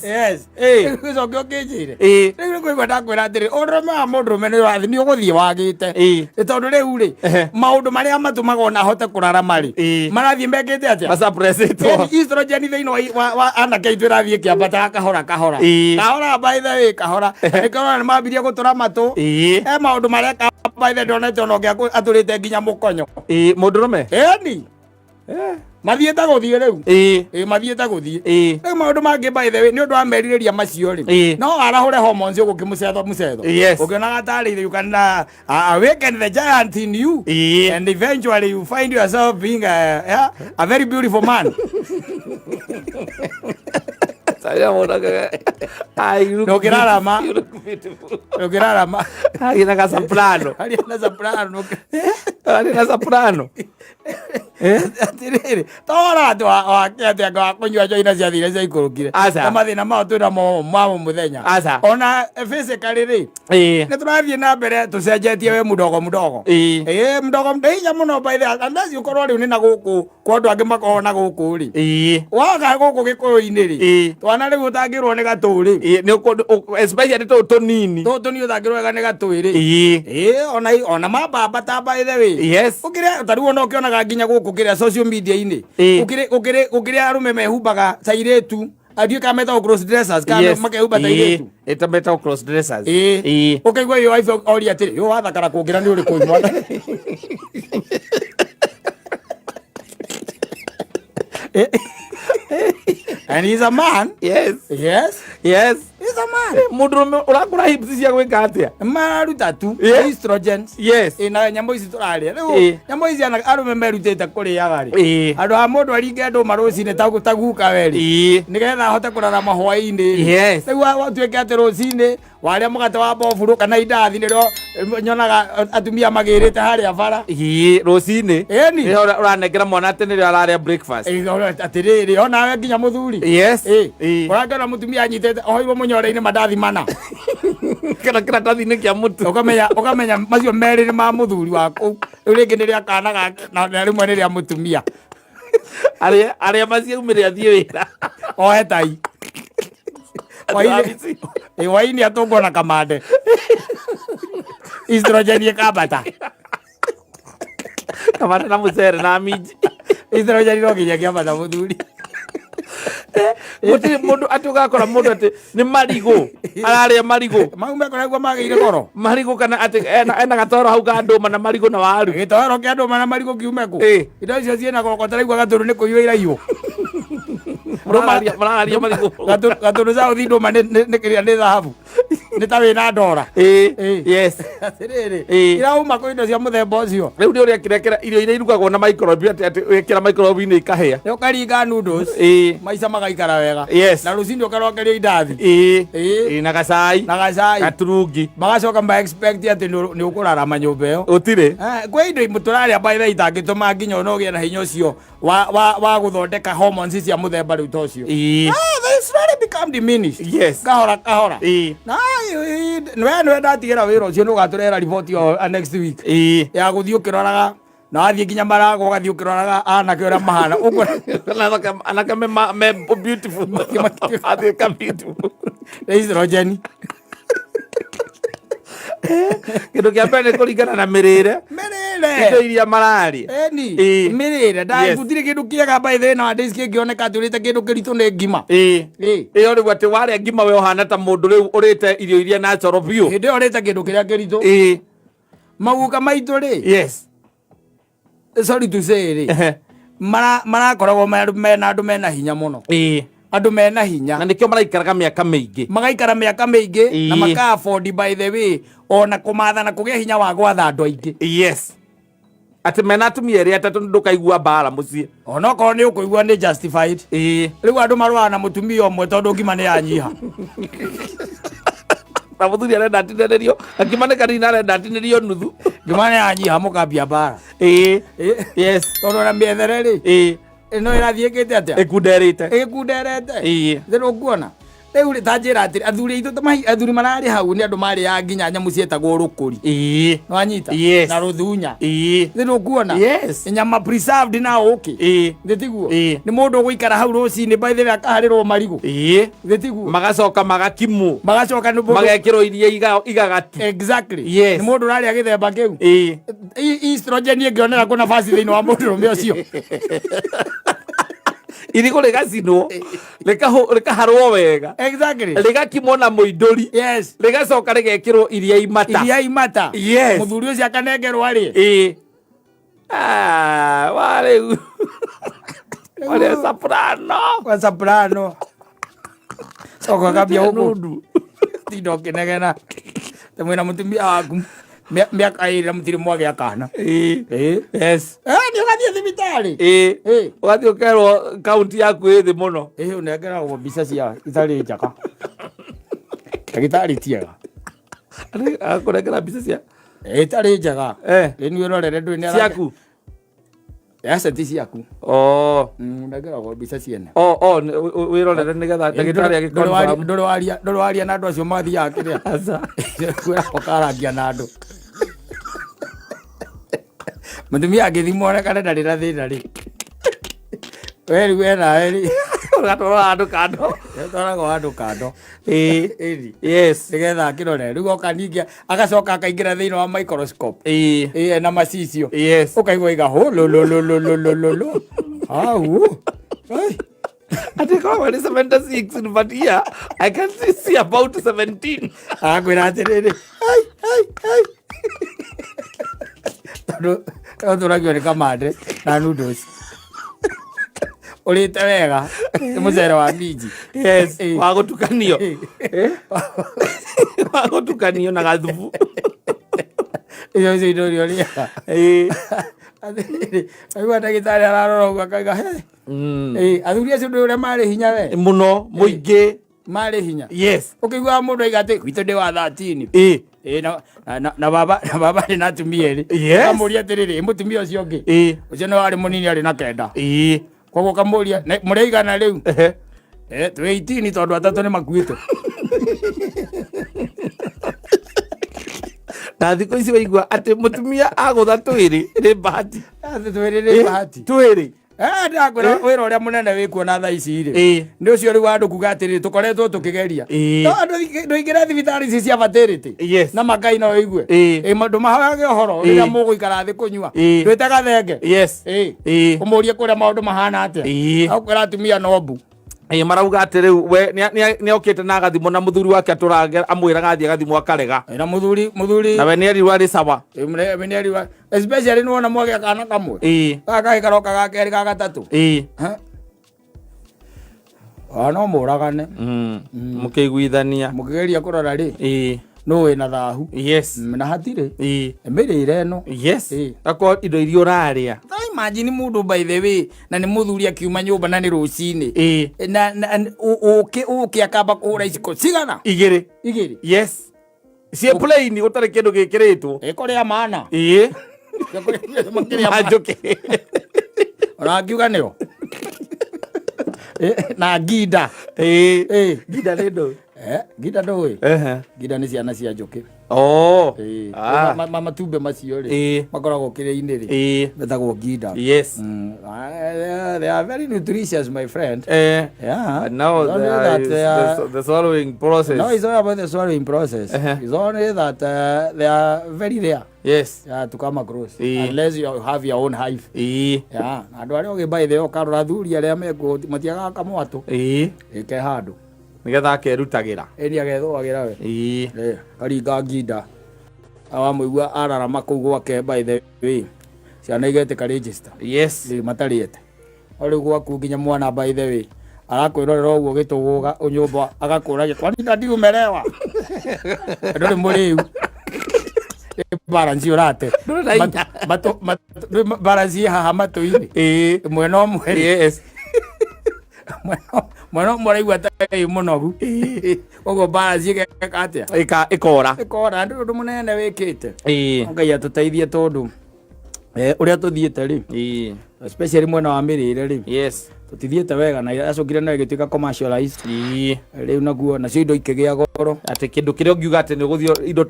Yes. Gĩcoke ũkĩnjĩre. Rĩu nĩ kũigua ndakwĩra atĩrĩ, ũndũrũme wa mũndũrũme nĩ ũrathiĩ nĩ ũgũthiĩ wagĩte. Nĩ tondũ rĩu rĩ, maũndũ marĩa matũmaga ona ahote kũrarama rĩ, marathiĩ mekĩte atĩa? Macapresĩtwo. Yaani estrogen thĩinĩ wa anake aitũ ĩrathiĩ ĩkĩambataga kahora kahora. Kahora, by the way, kahora. Nĩkĩo nĩ mambirie gũtũra matũ. He maũndũ mareka, by the way, ndonete ona ũngĩ atũrĩte nginya mũkonyo. Mũndũrũme. Ĩni mathiĩte gũthiĩ rĩu. Ĩ, mathiĩte gũthiĩ. Rĩu maũndũ mangĩ, by the way, nĩ ũndũ wa merirĩria macio rĩ, no arahũre hormones ũgũkĩ mũcetho mũcetho. Ũkĩonaga tarĩ you can awaken the giant in you and eventually you find yourself being yeah, a very beautiful man. Saya mũndũ I look Ndũngĩrarama. beautiful. You look beautiful. Ndũngĩrarama. Arĩ na gasoprano. Harĩa na soprano. Arĩ na soprano. Atĩrĩrĩ, tora atĩ wake atĩ anga wa kũnyua njohi na ciathire ciaikũrũkire. Aca. Na mathĩna mao twĩna mo ma mũthenya. Aca. Ona physically rĩ, nĩ tũrathiĩ na mbere tũcenjetie, we mudogo mudogo. Ĩĩ, mdogo nĩ hinya mũno, by the way, unless ũkorwo rĩu nĩ na gũkũ kwa andũ angĩ makoragwo na gũkũ rĩ, waga gũkũ gĩkũyũ-inĩ rĩ, twana rĩu ũtangĩrwo nĩ gatũ rĩ. Nĩ especially tũtũ tũnini. Tũtũ nĩ ũtangĩrwo wega nĩ gatũ rĩ. Ĩĩ, ona mambamba ta, by the way, ũkĩrĩa ta rĩu ona ũkĩonaga nginya gũkũ kĩrĩa social media-inĩ, gũkĩrĩ arũme mehumbaga ta airĩtu, ndiũĩ kana metagwo cross dressers kana makehumba ta airĩtu. Ĩta metagwo cross dressers. Ĩĩ, ũkaigua ĩyo wife oria atĩrĩ, "Ĩ, wathakara kũngĩra nĩ ũrĩkũ, mwana?" And he's a man. Yes. He's a man. Mũndũrũme ũrakũra hips cia gwĩka atĩa? Mararuta tu estrogens. Ĩ, na nyamũ ici tũrarĩa rĩu, nyamũ ici arũme merutĩte kũrĩaga rĩ, andũ a mũndũ aringe ndũma rũcinĩ ta guka we rĩ, nĩgetha ahote kũrarama hwaĩ-inĩ rĩ. Rĩu watuĩke atĩ rũcinĩ warĩa mũgate wa mboburu kana indathi, nĩrĩo nyonaga atumia magĩrĩte harĩa bara. Ĩĩ, rũcinĩ. Ĩni. Nĩrĩo ũranengera mwana atĩ nĩrĩo ararĩa breakfast. Ĩ, atĩrĩrĩ, onawe nginya mũthuri. Ũrakĩona mũtumia anyitĩte ohoirwo mũnyore-inĩ mandathi mana. Kana kĩratathi-inĩ kĩa mũtu. Ũkamenya macio merĩ nĩ ma mũthuri waku, rĩu rĩngĩ nĩ rĩa kana gake na rĩmwe nĩ rĩa mũtumia. Arĩa maciaumĩre athiĩ wĩra. Ohe tai. Wabici. Ĩ, hwaĩ-inĩ atũngwo na kamande, estrogen ĩkambata. Kamande na mũcere na minji. Estrogen no nginya kĩambata, mũthuri. Gũtirĩ mũndũ atĩ ũgakora mũndũ atĩ nĩ marigũ ararĩa, marigũ. Mau mekoragwo magĩire goro. Marigũ, kana atĩ ena gatoro hau ka ndũma na marigũ na waru. Gĩtoero kĩa ndũma na marigũ kiume kũ? Indo icio ciĩna goro, taraigua gatũrũ nĩ kũiywo iraiywo. Marararia marigũ. Gatũrũ south, ndũma nĩ kĩrĩa, nĩ thahabu, nĩ ta wĩna ndora. Atĩrĩrĩ, irauma kwĩ indo cia mũthemba ũcio. Rĩu nĩ ũrĩa kĩrekera irio iria irugagwo na microwave, atĩ wekĩra microwave-inĩ ikahĩa. Nĩ ũkaringa noodles, maica magaikara wega. Na rũcinĩ ũkarokeria indathi. Ĩĩ, na gacai. Na gacai. Gaturungi. Magacoka ma expect atĩ nĩ ũkũrarama nyũmba ĩyo. Gũtirĩ. Kwĩ indo imwe tũrarĩa, by the way, itangĩtũma nginya ona ũgĩe na hinya ũcio wa gũthondeka hormones cia mũthemba rĩu ta ũcio. Ah, they slowly become diminished. Kahora kahora. Na we nĩwe ndatigĩra wĩra ũcio, nĩ ũgatũrehera riboti o next week ya gũthiĩ ũkĩroraga, na wathiĩ nginya marago ũgathiĩ ũkĩroraga anake ũrĩa mahana. Anake me beautiful. Atuĩka beautiful. Estrogen. Kĩndũ kĩa mbere nĩ kũringana na mĩrĩre. Mĩrĩre. Indo iria mararĩa. Eni. Mĩrĩre. Ndagutire kĩndũ kĩega, by the way, nowadays kĩngĩoneka atĩ ũrĩte kĩndũ kĩritũ nĩ ngima. Ĩyo rĩu atĩ warĩa ngima we ũhana ta mũndũ rĩu ũrĩte irio iria natural biũ. Hĩndĩ ĩyo ũrĩte kĩndũ kĩrĩa kĩritũ. Maguka maitũ rĩ, sorry to say rĩ, marakoragwo mena andũ mena hinya mũno. Andũ mena hinya. Na nĩkĩo maraikaraga mĩaka mĩingĩ. Magaikara mĩaka mĩingĩ na maka afford, by the way, ona kũmatha na kũgĩa hinya wa gwatha andũ aingĩ. Yes, atĩ mena atumia erĩ atatũ, ndũkaigua mbara mũciĩ. Onokorwo nĩ ũkũigua nĩ justified. Rĩu andũ marũaga na mũtumia ũmwe tondũ ngima nĩ yanyiha. Na mũthuri arenda atinĩrĩrio akima nĩ kanini, arenda atinĩrio nuthu. Ngima nĩ yanyiha, mũkambia mbara. Tondũ ona mĩethere rĩ, ĩno ĩrathiĩ ĩkĩte atĩa? Ĩkunderĩte. Ĩkunderete. Thĩ ũkuona rĩu rĩ, ta njĩra atĩrĩ, athuri aitũ athuri mararĩ hau nĩ andũ marĩaga nginya nyamũ ciĩtagwo rũkũri. Nĩwanyita? Yes. Na rũthunya. Thĩ ũkuona? Yes. Nyama preserved na ũkĩ. Thĩ tiguo? Nĩ mũndũ ũgũikara hau rũcinĩ, by the way, akaharĩrwo marigũ. Thĩ tiguo? Magacoka magakimwo. Magacoka nĩ mũndũ magekĩrwo iria igagatu. Exactly. Yes. Nĩ mũndũ ũrarĩa gĩthemba kĩu. Estrogen ĩngĩonera kũ nafasi thĩinĩ wa mũndũrũme ũcio? Irigũ rĩgacinwo, rĩkaharwo wega. Rĩgakimwo na mũindũri. Rĩgacoka rĩgekĩrwo iria imata. Iria imata. Yes. Mũthuri ũcio akanengerwo arĩe. Ĩĩ. Ah, wa rĩu warĩa soprano. Kwa soprano coka kambia gũkũ Nundu. Tinda ũkĩnegena ta mwĩna mũtumia waku mĩaka 2 na mũtirĩ mwagĩa kana. Ĩĩ. Yes. Eh, nĩ ũgathiĩ thibitarĩ. Ĩĩ. Ĩĩ. Ũgathiĩ ũkerwo kaunti yaku ĩ thĩ mũno. Ĩĩ, ũnengeragwo mbica cia itarĩ njega, ndagĩtarĩ tiega. Akũnengera mbica cia Ĩtarĩ njega. Rĩu wĩrorere ndũĩ nĩ Ciaku. Aca, ti ciaku. Oh. Ũnengeragwo mbica ciene. Oh, wĩrorere nĩgetha ndagĩtarĩ agĩconfirm. Ndũrĩ waria na andũ acio mathiaga kĩrĩa? Aca. Kwĩra ũkarangia na andũ, mũtumia angĩthimwo onekane ndarĩ na thĩna rĩ, we rĩu we nawe rĩ, ũgatwarwo handũ kando. Twaragwo handũ kando. Ĩni. Nĩgetha akĩrore rĩu oka ningĩ agacoka akaingĩra thĩinĩ wa microscope. Ĩĩ, ena macicio. Ũkaigua iga hũ lũ lũ lũ lũ lũ lũ lũ lũ au. Ai. Ati koragwo nĩ 76, but here I can see about 17. Akwĩra atĩrĩrĩ, ai ai ai, tondũ tũragio nĩ kamande na noodles ũrĩte wega nĩ mũcere wa minji. Yes. Wa gũtukanio. Wa gũtukanio na gathubu. Icio icio indo iria ũrĩaga. Atĩrĩrĩ, aigua ndagĩtarĩ ararora ũguo akauga he. Ĩĩ, athuri acio ndũĩ ũrĩa marĩ hinya we. Mũno mũingĩ. Marĩ hinya. Ũkĩiguaga mũndũ aiga atĩ gwitũ ndĩ wa 13. Ĩĩ, na baba arĩ na atumia erĩ. Ũkamũria atĩrĩrĩ, "Ĩ, mũtumia ũcio ũngĩ?" Ũcio nĩ warĩ mũnini, arĩ na 9. Koguo ũkamũria, "Mũrĩ aigana rĩu?" "Eh, twĩ 18 tondũ atatũ nĩ makuĩte." Na thikũ ici waigua atĩ mũtumia agũtha twĩrĩ nĩ bahati. Atĩ twĩrĩ nĩ bahati. Twĩrĩ. Eh, ndakwĩra wĩra ũrĩa mũnene wĩkuo na thaa ici rĩ, nĩ ũcio rĩu andũ kuga atĩrĩrĩ, tũkoretwo tũkĩgeria. No andũ ndũingĩre thibitarĩ ici cia fertility na makai no ũigue. Ĩ, ndũmahoyage ũhoro rĩrĩa mũgũikara thĩ kũnyua. Ndwĩte gathenge. Ũmũrie kũrĩa maũndũ mahana atĩa. Akwĩra atumia no mbu. Ĩĩ, marauga atĩ rĩu we nĩ okĩte na agathimwo na mũthuri wake atũrage amwĩraga athiĩ agathimwo akarega. Na mũthuri Na we nĩ erirwo arĩ sawa. Ĩ, we nĩ eriwa, especially nĩ wona mwagĩa kana kamwe, gaka gagĩ karoka ga kerĩ, ga gatatũ. Ha? Ona no mũragane. Mũkĩiguithania. Mũkĩgeria kũrora rĩ, nũ wĩna thahu. Na hatirĩ mĩrĩre ĩno. Akorwo indo iria ũrarĩa. Ta imagine mũndũ, by the way, na nĩ mũthuri akiuma nyũmba na nĩ rũcinĩ, na ũkĩ akamba kũhũra iciko cigana? Igĩrĩ. Igĩrĩ. Yes, ciĩ plain gũtarĩ kĩndũ gĩkĩrĩtwo. Ĩkũrĩa mana. Ma njũkĩ. Ona ngiuga nĩo na nginda. Nginda nĩ ndũ? Eh, nginda ndũĩ? Nginda nĩ ciana cia njũkĩ. Oh. Ĩĩ. Ah. Matumbĩ macio rĩ, makoragwo kĩrĩa-inĩ rĩ, metagwo nginda. They are very nutritious, my friend. Yeah. Now It's only there that is they are- the swallowing process. No, it's all about the swallowing process. It's only that they are very rare, yeah, to come across unless you have your own hive. Yeah, na andũ arĩa ogĩ, by the way, ũkarora athuri arĩa mekuo matiagaga kamwatũ ĩke handũ. Nĩgetha akerutagĩra. Ĩni, agethũagĩra we. Eh, karinga nginda awamũigua ararama kũu gwake, by the way, ciana igetĩka register. Rĩ matarĩte o rĩu gwaku nginya mwana, by the way, Arakwĩrorera ũguo gĩtũgũga nyũmba, agakũragia, "Kwani daddy umelewa?" Ndũrĩ mũrĩu. Balance ũrate. Ndũrĩ na hinya. Balance ĩ haha matũ-inĩ. Mwena ũmwe rĩ, mwena ũmwe ũraigua ta wĩ mũnogu. Koguo balance ĩgeka atĩa? Ĩkora. Ĩkora. Ndũrĩ ũndũ mũnene wĩkĩte. Ngai atũteithie tondũ ũrĩa tũthiĩte rĩ, especially mwena wa mĩrĩre rĩ, tũtithiĩte wega, na yacokire nayo ĩgĩtuĩka commercialized. Rĩu naguo nacio indo ikĩgĩa goro. Atĩ kĩndũ kĩrĩa ũngiuga atĩ nĩ ũgũthiĩ indo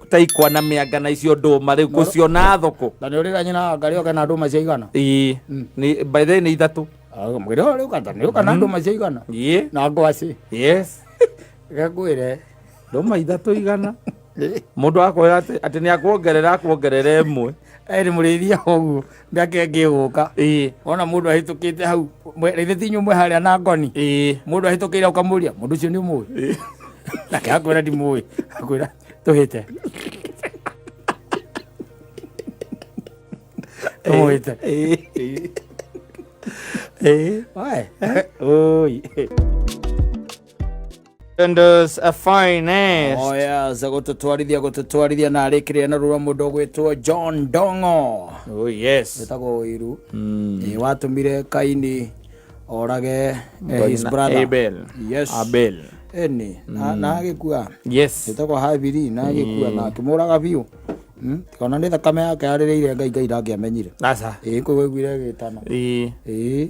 ta ikwa na mĩanga na icio ndũma rĩu kũciona thoko. Na nĩ ũrĩra nyina wa ngarĩ oke na ndũma cia igana. Ĩĩ. Nĩ by the way nĩ ithatũ. Mwĩre rĩu kata nĩ ũka na ndũma cia igana na ngwacĩ. Gakwĩre. Ndũma ithatũ igana. Mũndũ akwĩra atĩ nĩ akuongerera akuongerera ĩmwe. Ĩ nĩ mũrĩithia ũguo mĩaka ĩngĩ ĩgũka. Wona mũndũ ahĩtũkĩte hau, rĩthĩ ti inyuĩ mwĩ harĩa na ngoni. Mũndũ ahĩtũkĩire ũkamũria, "Mũndũ ũcio nĩ ũmũĩ?" Nake akwĩra, "Ndimũĩ." Akwĩra, "Tũhĩte. Tũmũhĩte." Oe. Oi. Windows a finest. Oh yes, gũtũtwarithia na arĩkĩrĩria na rũra mũndũ ũgwĩtwo John Dongo. Oh yes. Wĩtagwo Ũiru. Ĩ, watũmire Kaini orage his Na brother. Abel. Yes. Abel. Eni, na agĩkua. Wĩtagwo Habili na agĩkua na akĩmũraga biũ. Ona nĩ thakame yake yarĩrĩire Ngai, Ngai ndangĩamenyire. Aca. Ĩ, kũu aiguire agĩtana. Ĩ,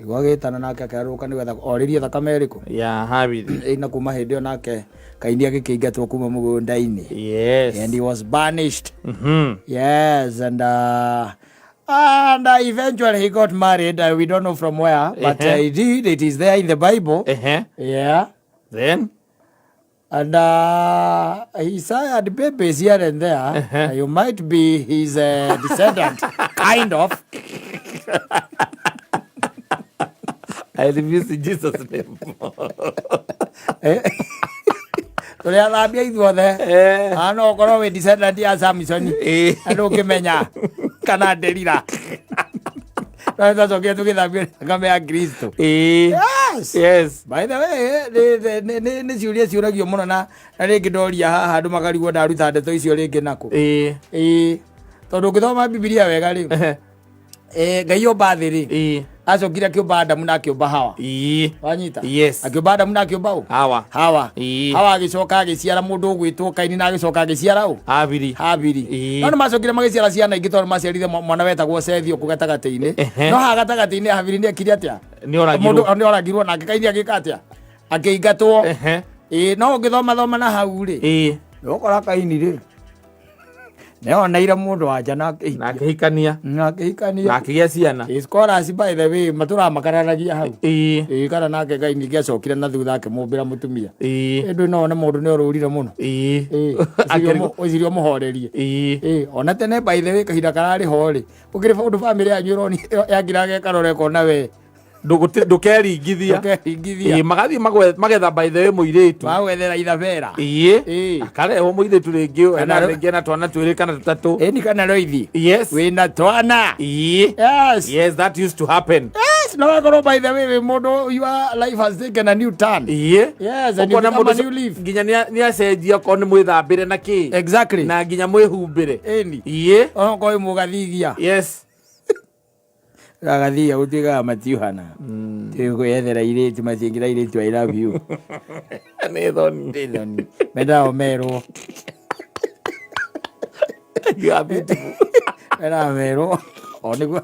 igua agĩtana nake akĩarũrũka nĩgetha orĩrie thakame ĩrĩkũ? Ya Habili. Ĩ, na kuma hĩndĩ ĩyo nake Kaini agĩkĩingatwo kuma mũgũnda-inĩ. And he was banished. Yes, and eventually he got married. We don't know from where, but he did. It is there in the Bible. Yeah. Then? And he sired babies here and there. You might be his descendant, kind of. I refuse in Jesus' name. Tũrĩ athambia ithuothe. No ũkorwo wĩ descendant ya Samson. Na ndũngĩmenya kana Delila. No twacokire tũgĩthambio thakame ya Kristo. Yes. By the way, nĩ ciũria ciũragio mũno na rĩngĩ ndoria haha andũ makarigwo ndaruta ndeto icio rĩngĩ nakũ. Ĩĩ. Tondũ ũngĩthoma Bibilia wega rĩ, Ngai omba thĩ rĩ, acokire akĩũmba Adamu na akĩũmba Hawa. Wanyita? Yes. Akĩũmba Adamu na akĩũmba ũ? Hawa. Hawa. Hawa agĩcoka agĩciara mũndũ ũgwĩtwo Kaini na agĩcoka agĩciara ũ? Habili. Habili. No nĩ macokire magĩciara ciana ingĩ tondũ maciarire mwana wetagwo Sethi ũkũ gatagatĩ-inĩ. No haha gatagatĩ-inĩ Habili nĩ ekire atĩa? Nĩ oragirwo. Mũndũ nĩ oragirwo nake Kaini agĩka atĩa? Akĩingatwo. Ĩĩ, no ũngĩthoma thoma na hau rĩ, nĩ ũgũkora Kaini rĩ, nĩoneire mũndũ wanja na akĩhikia. Na akĩhikania. Na akĩhikania. Na akĩgĩa ciana. Ĩĩ, scholars by the way matũramakararagia hau. Ĩĩ, kana nake Ngai ningĩ acokire na thutha akĩmũmbĩra mũtumia. Ĩndĩ no one mũndũ nĩ orũrire mũno. Ĩĩ, ũcirie ũmũhorerie. Ĩĩ, ona tene by the way kahinda kararĩ ho rĩ, gũkĩrĩ ũndũ bamĩrĩ yanyu ĩroni yangiraga ĩkarora ĩkona we. Ndũkeringithia. Ndũkeringithia. Ĩĩ, magathiĩ magetha by the way mũirĩtu. Magwethera ithabera. Ĩĩ. Ĩĩ. Akarehwo mũirĩtu rĩngĩ Kana ena rĩngĩ ena twana twĩrĩ kana tũtatũ. Ĩni kana roithi. Yes. Wĩna twana. Ĩĩ. Yes. Yes, that used to happen. Yes, no wakorwo by the way wĩ mũndũ, your life has taken a new turn. Ĩĩ. Yes, and you Ũkona become mũndũ a new leaf. nginya nĩ acenjia okorwo nĩ mwĩthambĩre na kĩ. Exactly. Na nginya mwĩhumbĩre. Ĩni. Ĩĩ. Onokorwo wĩ mũgathigia. Yes. Gagathia gũtuĩkaga matiuhana. Kwĩyethera irĩtu matingĩra irĩtu "I love you." Nĩ thoni. Nĩ thoni. Mendaga merwo. You are beautiful. Mendaga merwo. O nĩguo.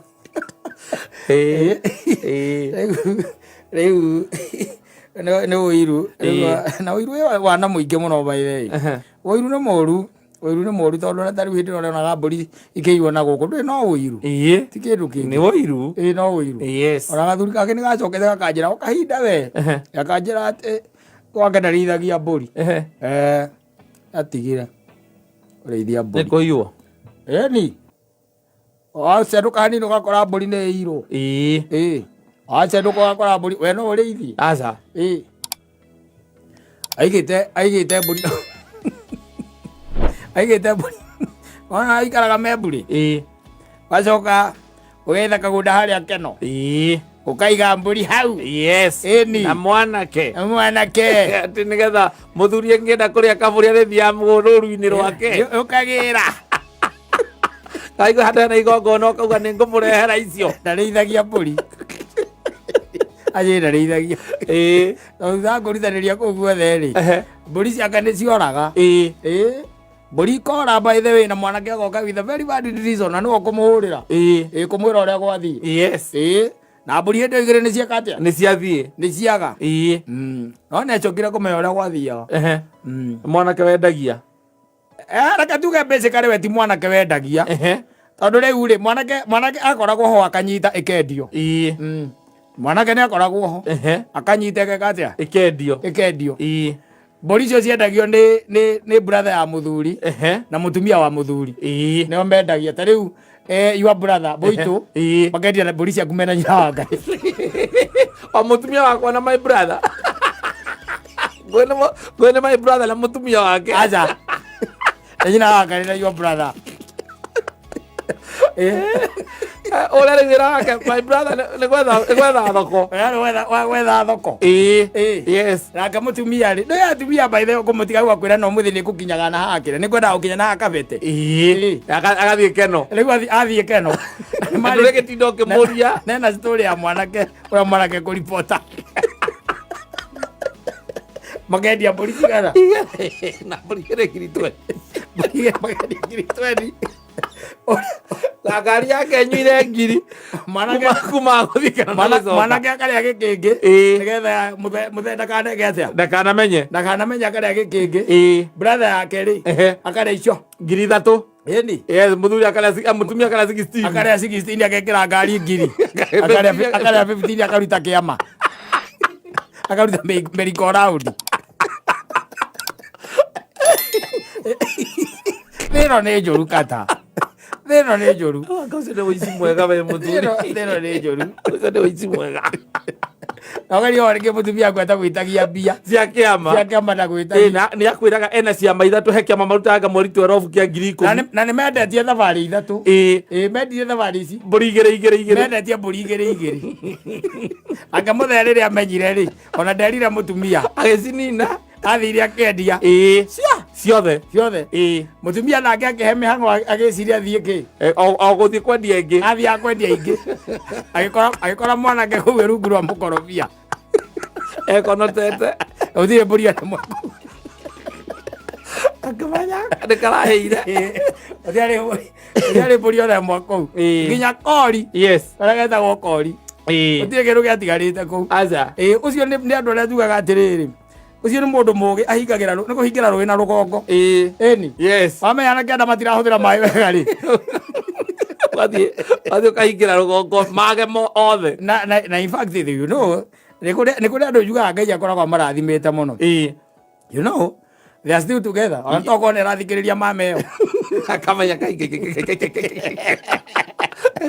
Ĩĩ. Ĩĩ. Rĩu nĩ ũiru. Na ũiru wĩ wana mũingĩ mũno by the way. Ũiru nĩ mũru. Ũiru nĩ mũru tondũ ona ta rĩu hĩndĩ ĩrĩa ũrĩonaga mbũri ikĩiywo na gũkũ ndũĩ no ũiru. Ti kĩndũ kĩngĩ. Nĩ ũiru. Ĩĩ, no ũiru. Ona gathuri kangĩ nĩ gacokete gakanjĩra o kahinda we. Gakanjĩra atĩ gwake ndarĩithagia mbũri. Atigire kũrĩithia mbũri. Nĩ kũiywo. Ĩni. Wacendũka hanini ũgakora mbũri nĩ ĩirwo. Ĩĩ. Wacendũka ũgakora mbũri, we no ũrĩithie? Aca. Ĩĩ. Aigĩte mbũri. Aigĩte mbũri. Wona aikaraga me mbũri. Wacoka ũgetha kagũnda harĩa Keno. Ũkaiga mbũri hau. Yes. Ĩni. Na mwanake. Mwanake. Atĩ nĩgetha mũthuri angĩenda kũrĩa kabũri arĩthiaga rũru-inĩ rwake. Ũkagĩra. Kaigua handũ hena igongona ũkauga nĩ ngũmũrehera icio. Ndarĩithagia mbũri. Ajĩ ndarĩithagia. Ĩĩ. Tondũ thutha wa kũrutanĩria kũu guothe rĩ, mbũri ciake nĩ cioraga. Ĩĩ. Ĩĩ. Mbũri ikora by the way na mwanake agoka with a very bad reason na nĩwe ũkũmũhũrĩra. Ĩĩ. Ĩĩ kũmwĩra ũrĩa gwathiĩ. Yes. Ĩĩ. Na mbũri hĩndĩ ĩyo igĩrĩ nĩ cieka atĩa? Nĩ ciathiĩ. Nĩ ciaga. Ĩĩ. No nĩ acokire kũmenya ũrĩa gwathiaga. Ehe. Mwanake wendagia. Reke tuge basically we ti mwanake wendagia. Ehe. Tondũ rĩu rĩ mwanake akoragwo ho akanyita ĩkendio. Ĩĩ. Mwanake nĩ akoragwo ho. Ehe. Akanyita ĩgeka atĩa? Ĩkendio. Ĩkendio. Ĩĩ. Mbũri icio ciendagio nĩ brother ya mũthuri Ehe. na mũtumia wa mũthuri. Ĩĩ. Nĩo mendagia. Ta rĩu your brother Boitũ Ĩĩ. makendia na mbũri ciaku mena nyina wa Ngai. O mũtumia wakwa na my brother. Ngwene my brother na mũtumia wake. Aca. Na nyina wa Ngai na your brother. Ũrĩa rĩu wĩra wake my brother nĩ gwetha thoko. Ũrĩa nĩ gwetha thoko. Ĩĩ. Ĩĩ. Yes. Nake mũtumia rĩ, ndũĩ atumia by the way kũmũtiga hau akwĩra no mũthĩ nĩ kũkinyaga na haha kĩrĩa, nĩ kwendaga gũkinya na haha kabete. Ĩĩ. Agathiĩ keno. Rĩu athiĩ keno. Ndũrĩ gĩtinda ũkĩmũria. Nena story ya mwanake, ũrĩa mwanake kũribota. Makendia mbũri cigana? Na mbũri igĩrĩ 20,000. Mbũri igĩrĩ makendia 20,000. Na ngari yake nyuire ngiri. Mwanake Kuma gũthiĩ kana gũcoka. Mwanake akarĩa gĩkĩngĩ. Ĩĩ. Nĩgetha mũthee ndakaneke atĩa? Ndakanamenye. Ndakanamenye akarĩa gĩkĩngĩ. Ĩĩ. Brother yake rĩ, Ehe. akarĩa icio. 3,000. Ĩni. Yes, mũthuri akarĩa mũtumia akarĩa 16. Akarĩa 16 agekĩra ngari ngiri. Akarĩa 15 akaruta kĩama. Akaruta merry go round. Thĩno nĩ njũru kata. Thĩno nĩ njũru. Ũcio nĩ ũici mwega we mũthuri. Thĩno nĩ njũru. Ũcio nĩ ũici mwega. Na ũgerie o rĩngĩ mũtumia waku atagwĩtagia mbia. Cia kĩama. Cia kĩama ndagwĩtagia. Nĩ akwĩraga ena ciama ithatũ he kĩama marutaga mweri 12 kĩa 10,000. Na nĩ mendetie thabarĩ ithatũ. Ĩĩ. Ĩĩ, mendirie thabarĩ ici. Mbũri igĩrĩ igĩrĩ igĩrĩ. Mendetie mbũri igĩrĩ igĩrĩ. Anga mũthee rĩrĩa amenyire rĩ, ona nderire mũtumia. Agĩcinina. Athire akĩendia. Ĩĩ. Cia. Ciothe. Ciothe. Ĩĩ. Mũtumia nake akĩhe mĩhang'o agĩciria athiĩ kĩ? O gũthiĩ kwendia ĩngĩ. Athiĩ akwendia ingĩ. Agĩkora mwanake kũu rungu rwa mũkorobia. Ekonotete. Gũtirĩ mbũri ona ĩmwe kũu. Akĩmenya nĩ karaheire. Gũtiarĩ mbũri ona ĩmwe kũu. Ĩĩ. Nginya kori. Yes. Karĩa getagwo kori. Ĩĩ. Gũtirĩ kĩndũ gĩatigarĩte kũu. Aca. Ĩĩ, ũcio nĩ andũ arĩa tugaga atĩrĩrĩ. Ũcio nĩ mũndũ mũgĩ ahingagĩra nĩ kũhingĩra rũĩ na rũgongo. Ĩĩ. Ĩni. Yes. Wamenya anake anda matirahũthĩra maĩ wega rĩ. Wathiĩ ũkahingĩra rũgongo mage mo othe. Na in fact you know, nĩ kũrĩ andũ njugaga Ngai akoragwo amarathimĩte mũno. Ĩĩ. You know, they are still together. Ona tokorwo nĩ arathikĩrĩria mama ĩyo. Akamenya kaingĩ.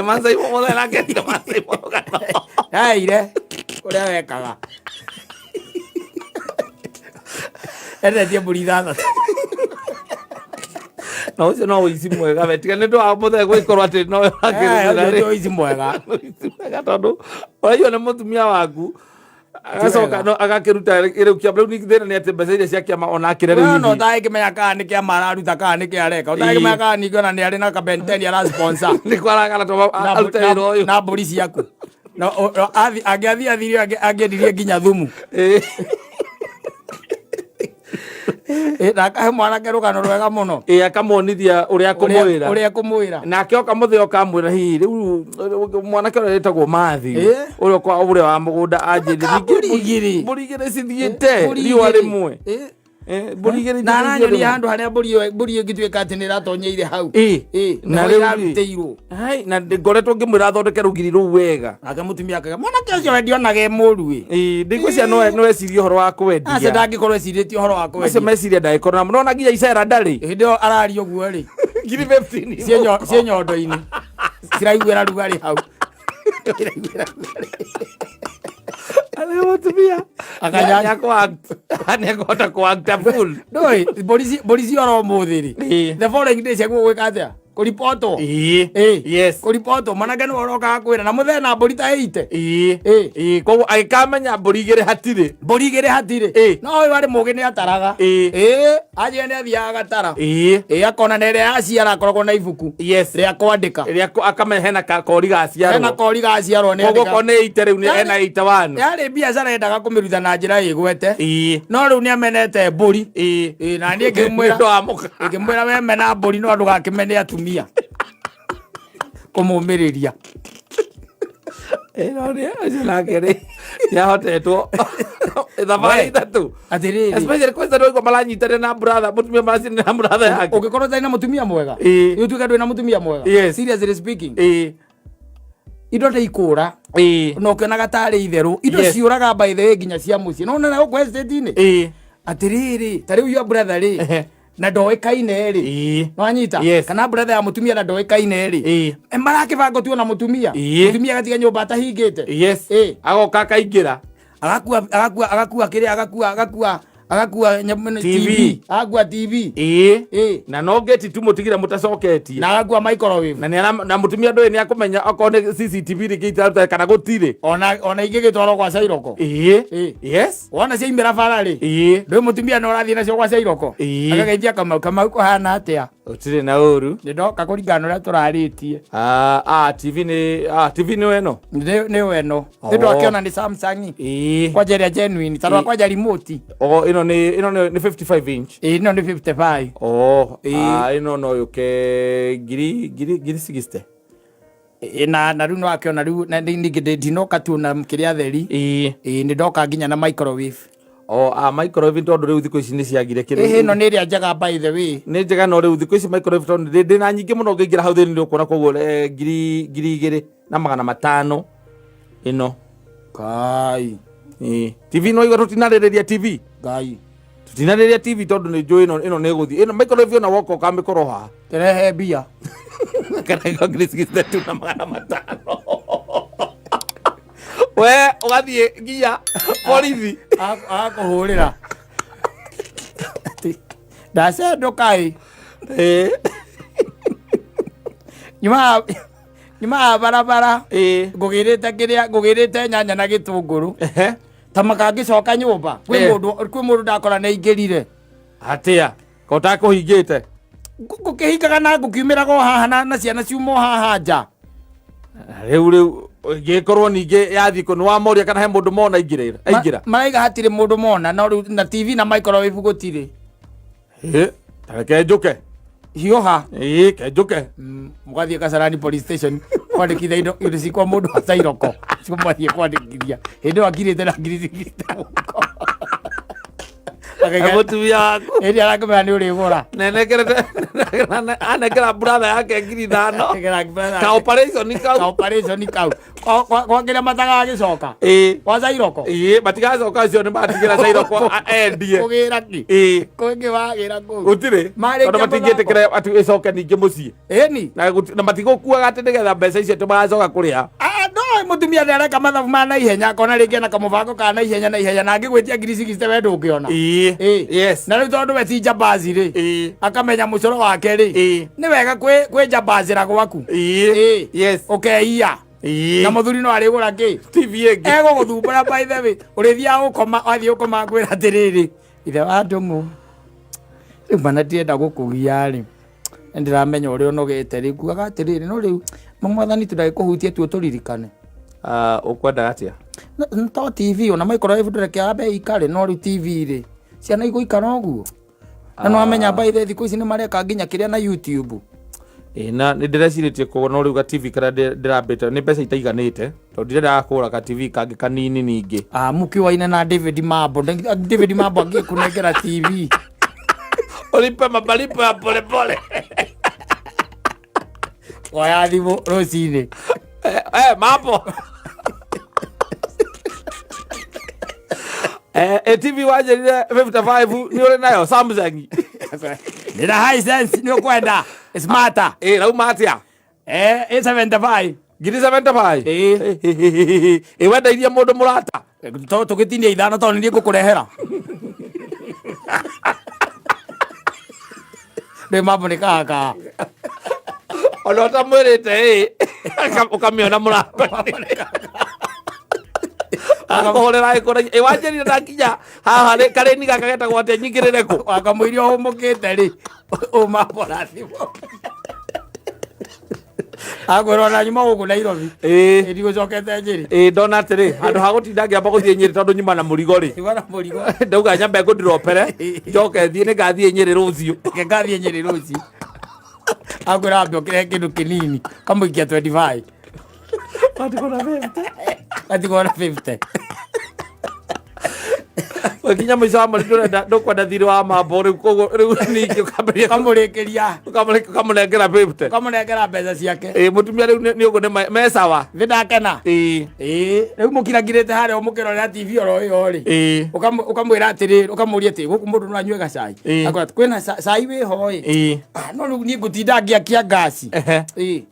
Mathai mũmothe araketire Mathai mũgano. Yaire ũrĩa wekaga. Endetie mbũri ithathatũ. Na ũcio no ũici mwega we tiga nĩ ũndũ wa mũthee gũgĩkorwo atĩ no ũcio ti ũici mwega. Ũici mwega tondũ ũraigua nĩ mũtumia waku agacoka no agakĩruta rĩu kĩama rĩu thĩna nĩ atĩ mbeca iria cia kĩama ona akĩra rĩu We no hihi. ũtangĩkĩmenya kana nĩ kĩama araruta kana nĩ kĩ areka. Ũtangĩkĩmenya kana ningĩ ona nĩ arĩ na kabenteni ara sponsor. Nĩ kwaragara to arute wĩra ũyũ. Na mbũri ciaku. No, angĩathiĩ athiire angĩendirie nginya thumu. Ĩĩ. Na akahe mwanake rũgano rwega mũno. Ĩĩ, akamuonithia ũrĩa akũmwĩra. Ũrĩa akũmwĩra. Nake oka mũthĩ oka amwĩra hihi rĩu mwanake ũrĩa wĩtagwo Matthew, Ĩĩ. ũrĩa kwa ũrĩa wa mũgũnda anjĩrire, Aka mbũri igĩrĩ. Mbũri igĩrĩ cithiĩte Mbũri riũa igĩrĩ. rĩmwe. Ĩĩ. Mbũri igĩrĩ Na cithiĩte aranyonia riũa rĩmwe. handũ harĩa mbũri ĩyo mbũri ĩngĩtuĩka atĩ nĩ ĩratonyeire hau. Ĩĩ. Ĩĩ, Na nĩho rĩu rĩ. ĩrarutĩirwo. Hai, na ngoretwo ngĩmwĩra athondeke rũgiri rũu wega. Nake mũtumia akauga, mwanake ũcio we ndionaga e mũũru ĩ. Ĩĩ, ndingwĩciria no ecirie ũhoro wa kwendia. Aca ndangĩkorwo ecirĩtie ũhoro wa kwendia. Macio meciria ndangĩkorwo namo. Nĩwona nginya icera ndarĩ. Hĩndĩ ĩyo araria ũguo rĩ. 15,000 Ciĩ nyondo-inĩ. Ciraiguĩra rugarĩ hau. Ciraiguĩra rugarĩ. Arĩ mũtumia. Akanya- Nĩekũhota kũ-act a fool. Ndũĩ, mbũri ciora ũmũthĩ rĩ. Ĩĩ. The following day ciagĩrĩirwo gwĩka atĩa? Kũribotwo. Ĩĩ. Ĩĩ. Yes. Kũribotwo mwanake nĩwe ũrokaga kwĩra na mũthee na mbũri ta ĩite. Ĩĩ. Ĩĩ. Ĩĩ, koguo agĩkamenya mbũri igĩrĩ hatirĩ. Mbũri igĩrĩ hatirĩ. Ĩĩ. No ũyũ arĩ mũgĩ nĩ ataraga. Ĩĩ. Ĩĩ, anjĩra nĩ athiaga agatara. Ĩĩ. Ĩĩ, akona na ĩrĩa yaciara akoragwo na ibuku Yes. rĩa kwandĩka. Rĩrĩa akamenya hena kori gaciarwo. Hena kori gaciarwo nĩ Koguo andĩka. ko nĩ ite rĩu nĩ Yarĩ- ena 81. Yarĩ biacara endaga kũmĩruta na njĩra ĩgwete. Ĩĩ. No rĩu nĩ amenete mbũri. Ĩĩ. Ĩĩ, na niĩ ngĩmwĩra Nĩ ũndũ wa mũka. Ngĩmwĩra we mena mbũri no ndũgakĩmene atumia. Kũmũmĩrĩria. Ĩno nĩ ũcio nake rĩ nĩahotetwo thabarĩ We. ithatũ. Atĩrĩrĩ. Especially kwanza ndio maranyitanĩra na brother, mũtumia maracinĩra na brother yake. Ũngĩkorwo ũtarĩ na mũtumia mwega. Ĩĩ. Ũtuĩke ndũrĩ na mũtumia mwega. Yes. Seriously speaking. Ĩĩ. Indo nĩ ikũra. Ĩĩ. Na ũkĩonaga tarĩ itherũ. Indo Yes. ciũraga by the way nginya cia mũciĩ. No nona gũkũ estate-inĩ. Ĩĩ. Atĩrĩrĩ, ta rĩu your brother rĩ. Ehe. Na ndoĩkaine rĩ. Ĩĩ. Nĩwanyita? Yes. Kana brother ya mũtumia na ndoĩkaine rĩ. Ĩĩ. E, marakĩbanga tu ona mũtumia. Ĩĩ. Mũtumia agatiga nyũmba atahingĩte. Yes. Ĩĩ. Agoka akaingĩra. Agakua kĩrĩa agakua nyamũ ĩno, TV. TV. Agakua TV. Ĩĩ. Ĩĩ. Na no gate tu mũtigire mũtacoketie. Na agakua microwave. Na nĩ na mũtumia ndũĩ nĩ akũmenya okorwo nĩ CCTV rĩngĩ itararuta kana gũtirĩ. Ona ingĩgĩtwarwo gwa Cairoko. Ĩĩ. Ĩĩ. Yes. Wona ciaimĩra bara rĩ. Ĩĩ. Ndũĩ mũtumia no ũrathiĩ nacio gwa Cairoko. Ĩĩ. Akageithia Kamau, Kamau kũhana atĩa? Ũtirĩ na ũru. Nĩ ndoka kũringana na ũrĩa tũrarĩtie. Ah, TV nĩ TV nĩ ĩno. Nĩ weno. Oh. Nĩ ndwakĩona nĩ Samsung. Ĩĩ. Kwanja ĩrĩa genuine. Ta rora Ĩĩ. kwanja remote. Oh, ĩno nĩ 55 inch. Ĩĩ ĩno nĩ 55. Oh, Ĩĩ. Ĩno no yũke ngiri 60. Ĩĩ, na rĩu nĩwakĩona rĩu na ningĩ ndinoka tu na kĩrĩa theri. Ĩĩ. Ĩĩ nĩ ndoka nginya na microwave. Oh, microwave tondũ rĩu thikũ ici nĩ ciagire kĩrĩa. Ĩhĩ ĩno nĩ ĩrĩa njega by the way. Nĩ njega no rĩu thikũ ici microwave tondũ ndĩ na nyingĩ mũno ũngĩingĩra hau thĩinĩ nĩ ũkuona koguo 2500 ĩno. Kai. Ĩĩ. TV no igua tũtinarĩrĩria TV. Ngai. Tũtinarĩrĩria TV tondũ nĩ njũĩ ĩno nĩ ĩgũthiĩ. Ĩno microwave ĩno woka ũkamĩkorwo haha. Tũrehe mbia. Kana ĩko 65,500. We ũgathiĩ nginya borithi. Agakũhũrĩra. Ndacendũka ĩ. Ĩĩ. Nyumaga barabara. Ĩĩ. Ngũgĩrĩte kĩrĩa ngũgĩrĩte nyanya na gĩtũngũrũ. Ehe. Ta makangĩcoka nyũmba. Kwĩ Eh. mũndũ kwĩ mũndũ ndakora nĩ aingĩrire. Atĩa? Ko ũtakũhingĩte? Ngũkĩhingaga na ngũkiumĩraga o haha na ciana ciuma o haha nja. Rĩu ĩngĩkorwo ningĩ yathiĩ kũ nĩ wamoria kana he mũndũ mona aingĩra aingĩra. Maraiga hatirĩ mũndũ mona no rĩu na TV na microwave gũtirĩ. Ĩĩ, ta reke njũke. Hiũha. Ĩĩ, ke njũke. Mũgathiĩ Kasarani police station kwandĩkithia indo cikwa mũndũ wa Cairoko. Cio mwathiĩ kwandĩkithia. Hĩndĩ ĩyo akirĩte na ngiri cigĩte mũhuko. Mũtumia waku. Hĩndĩ arakĩmenya nĩ ũrĩgũra. Nenekerete anengera brother yake 5,000. Ka operation kau. Ka operation kau. Kwa kĩrĩa matagagĩcoka. Ĩĩ. Kwa Cairoko. Ĩĩ, matigacoka acio nĩ matigĩra Cairoko endie. Kũgĩra kĩ? Ĩĩ. Kũngĩ wagĩra kũu. Gũtirĩ. Marĩkia Tondũ matingĩtĩkĩra atĩ ĩcoke ningĩ mũciĩ. Ĩni. Na matigũkuaga atĩ nĩgetha mbeca icio atĩ magacoka kũrĩha. No mũtumia nĩ areka mathabu ma naihenya akona rĩngĩ ena kamũbango ka naihenya naihenya na angĩgwĩtia ngiri cigicite we ndũngĩona. Ĩĩ. Ĩĩ. Yes. Na rĩu tondũ we ti njambazi rĩ. Ĩĩ. Akamenya mũcoro wake rĩ. Ĩĩ. Nĩ wega kwĩnjambazĩra gwaku. Ĩĩ. Ĩĩ. Yes. Ũkeiya. Ĩĩ. Na mũthuri no arĩgũra kĩ? TV ĩngĩ. Egũgũthumbũra by the way. Ũrĩthiaga gũkoma wathiĩ gũkoma ngwĩra atĩrĩrĩ. Ithe wa Ndũng'ũ. Rĩu mana ndirenda gũkũgia rĩ. Nĩ ndĩramenya ũrĩa ũnogete rĩ. Ngugaga atĩrĩrĩ no rĩu mwathani tu ndagĩkũhutie tu ũtũririkane. Ũkwenda atĩa? To TV ona microwave ndũreke yambe ĩikare no rĩu TV rĩ. Ciana igũikara ũguo. Na nĩ wamenya by the way thikũ ici nĩ mareka nginya kĩrĩa na YouTube. Ĩĩ, na nĩ ndĩrecirĩtie kũgũra no rĩu ga TV karĩa ndĩrambĩte nĩ mbeca itaiganĩte tondũ ndirendaga kũgũra ka TV kangĩ kanini ningĩ. Mũkĩoaine na David Mambo. David Mambo angĩkũnengera TV. Ulipe mabalipo ya pole pole. Oya thimũ rũcinĩ. Mambo. TV wanjĩrire 55 nĩ ũrĩ nayo Samsung. Nĩ na Hisense nĩ ũkwenda. Smarter. Rauma atĩa? 75. Ngiri 75? Ĩĩ. Ĩ wendeirie mũndũ mũrata? Tũgĩtinia ithano tondũ nĩ niĩ ngũkũrehera. Rĩu mambo nĩ kaha kaha. Ona ũtamwĩrĩte ĩ, ũkamĩona mũrango-inĩ. Akũhũrĩra ĩkũragia, ĩ wanjĩrire ndakinya haha rĩ, karĩni gaka getagwo atĩa nyingĩrĩre kũ? Wakamũiria ũhũmũkĩte rĩ, ũmahũra thimũ. Akwĩra ona nyuma gũkũ Nairobi. Ĩĩ. Ndigũcokete Nyĩrĩ. Ĩĩ ndona atĩrĩ, handũ ha gũtinda ngĩamba gũthiĩ Nyĩrĩ tondũ nyuma na mũrigo rĩ. Nyuma na mũrigo. Ndauga nyambe ngũndropere, njoke thiĩ nĩngathiĩ Nyĩrĩ rũciũ. Reke ngathiĩ Nyĩrĩ rũciũ. Akwĩra ambe ũkĩrehe kĩndũ kĩnini, kamũikia 25. Watigwo na 50. Gatigwo na 50. Wakinya mũico wa mweri ndũrenda ndũkwenda thirĩ wa mambo rĩu koguo rĩu ningĩ ũkambĩrĩria Ũkamũrĩkĩria. Ũkamũnengera 50. Ũkamũnengera mbeca ciake. Ĩĩ mũtumia rĩu nĩ ũguo nĩ me sawa. Nĩ ndakena. Ĩĩ. Ĩĩ rĩu mũkirangirĩte harĩa mũkĩrorera TV oro ĩyo rĩ. Ĩĩ. Ũkamwĩra atĩrĩrĩ, ũkamũria atĩ gũkũ mũndũ no anyue gacai. Ĩĩ. Akwĩra atĩ kwĩna cai wĩho ĩ. Ĩĩ. Ah, no rĩu niĩ ngũtinda ngĩakia ngaci. Ehe. Ĩĩ.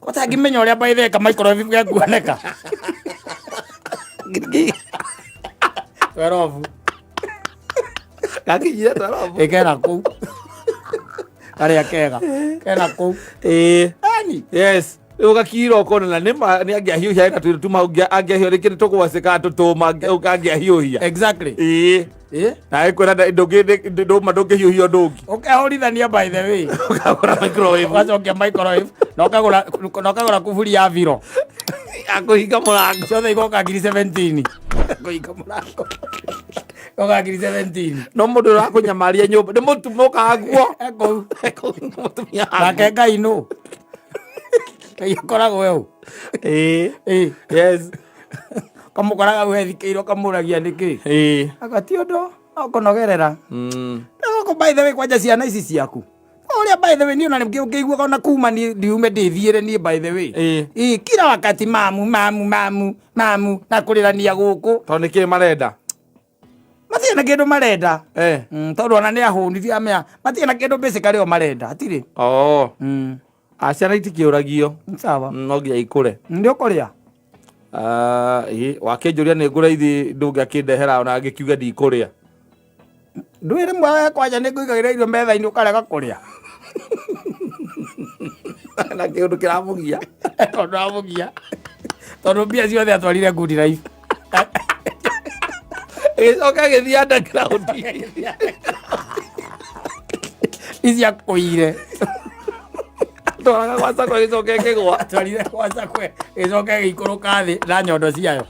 Ũtangĩmenya ũrĩa by the way ka microwave gekuoneka. 12. Gakinyire 12. Ĩ kena kũu. Karĩa kega. Kena kũu. Ĩĩ. Ani. Yes. Rĩu ũgakira ũkona na nĩma nĩ angĩahiũhia na tũirio tuma angĩahiũhia rĩngĩ nĩ tũgwacĩ kana tũtũma angĩahiũhia. Exactly. Ĩĩ. Ĩ. Na ĩkwĩra ndũma ndũngĩhiũhia ũndũ ũngĩ. Ũkehũrithania by the way. Ũkagũra microwave. Ũgacokia microwave na ũkagũra na ũkagũra kuburi ya viro. Ya kũhinga mũrango. Ciothe igoka ngiri 17. Kũhinga mũrango. Igoka ngiri 17. No mũndũ ũrakũnyamaria nyũmba nĩ mũtumia ũkaguo. Ekũu. Ekũu mũtumia waku. Nake Ngai nũ? Ngai akoragwo eu. Ĩĩ. Ĩĩ. Yes. Kamũkoraga wethikĩire ũkamũragia nĩkĩ? Ĩĩ. Aka ti ũndũ no kũnogerera. Na gũkũ by the way kwanja ciana ici ciaku. Ũrĩa by the way niĩ ona ngĩiguaga ona kuma niĩ ndiume ndĩthiĩre niĩ by the way. Ĩĩ. Ĩĩ kila wakati mamu mamu mamu mamu na kũrĩrania gũkũ. Tondũ nĩkĩĩ marenda? Matirĩ na kĩndũ marenda. Eh. Tondũ ona nĩ ahũni ndiramenya matirĩ na kĩndũ basically o marenda hatirĩ. Oh. Ah, ciana itikĩũragio. Sawa. No nginya ikũre. Nĩ ũkũrĩa? Ah, ĩĩ, wakĩnjũria nĩ ngũre ithi ndũngĩakĩndehera ona ngĩkiuga ndikũrĩa. Ndwĩ rĩmwe we kwanja nĩ ngũigagĩra irio metha-inĩ ũkarega kũrĩa. Na kĩũndũ kĩramũgia. Tondũ amũgia. Tondũ mbia ciothe atwarire good life. Ĩgĩcoka ĩgĩthiĩ underground. Ici akũire. Atwaraga gwa Sacco ĩgĩcoka ĩkĩgwa. Atwarire gwa Sacco ĩgĩcoka ĩgĩikũrũka thĩ na nyondo ciayo.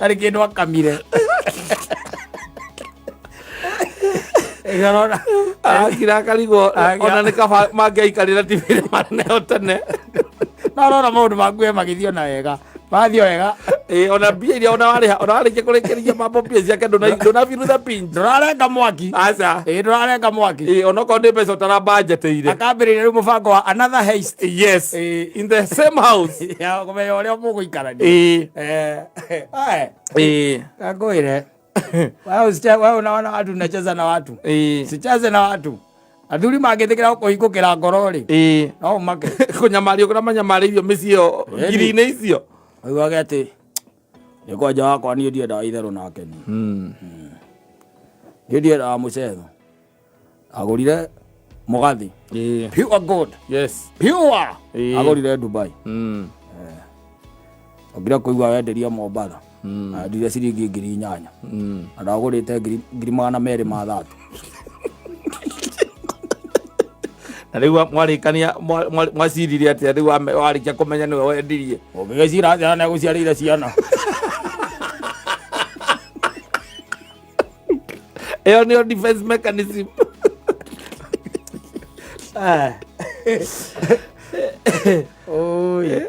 Harĩ kĩndũ akamire. Ĩgarora. Arakira akarigwo Arakira. ona nĩ kaba mangĩaikarĩra TV maneo tene. No ũrona maũndũ maku we magĩthiĩ ona wega. Mathiĩ wega. Ĩĩ, ona mbia iria ona warĩha ona warĩkia kũrĩkĩrĩria mambo mbia ciake ndũnabirutha pinji. Ndũrarenga mwaki. Aca. Ĩĩ ndũrarenga mwaki. Ĩĩ, onokorwo nĩ mbeca ũtarabanjetĩire. Akambĩrĩria rĩu mũbango wa another heist. Yes. Ĩĩ. In the same house. Ya kũmenya ũrĩa mũgũikarania. Ĩĩ. Eh, Ĩĩ. ngwĩre. Wewe usiche wewe unaona watu unacheza na watu. Ĩĩ. Sicheze na watu. Athuri mangĩtĩkĩra gũkũhingũkĩra ngoro rĩ. Ĩĩ. No ũmake. Kũnyamario kũrĩa manyamarĩirio mĩciĩ ĩyo Ĩni. ngiri-inĩ icio. Oigage atĩ nĩ kwanja wakwa niĩ ndiendaga itherũ nake niĩ. Niĩ ndiendaga mũcetho. Agũrire mũgathĩ. Ĩĩ. Pure gold. Yes. Pure. Ĩĩ. Agũrire Dubai. Okire kũigua wenderia Mombatha. Endirie ciringi 8,000. Na ndagũrĩte 230,000. Na rĩu mwarĩkania mwacirire atĩa rĩu warĩkia kũmenya nĩwe wendirie? Ũngĩgĩcira atĩa na nĩegũciarĩire ciana? Ĩyo nĩyo defense mechanism. Oi.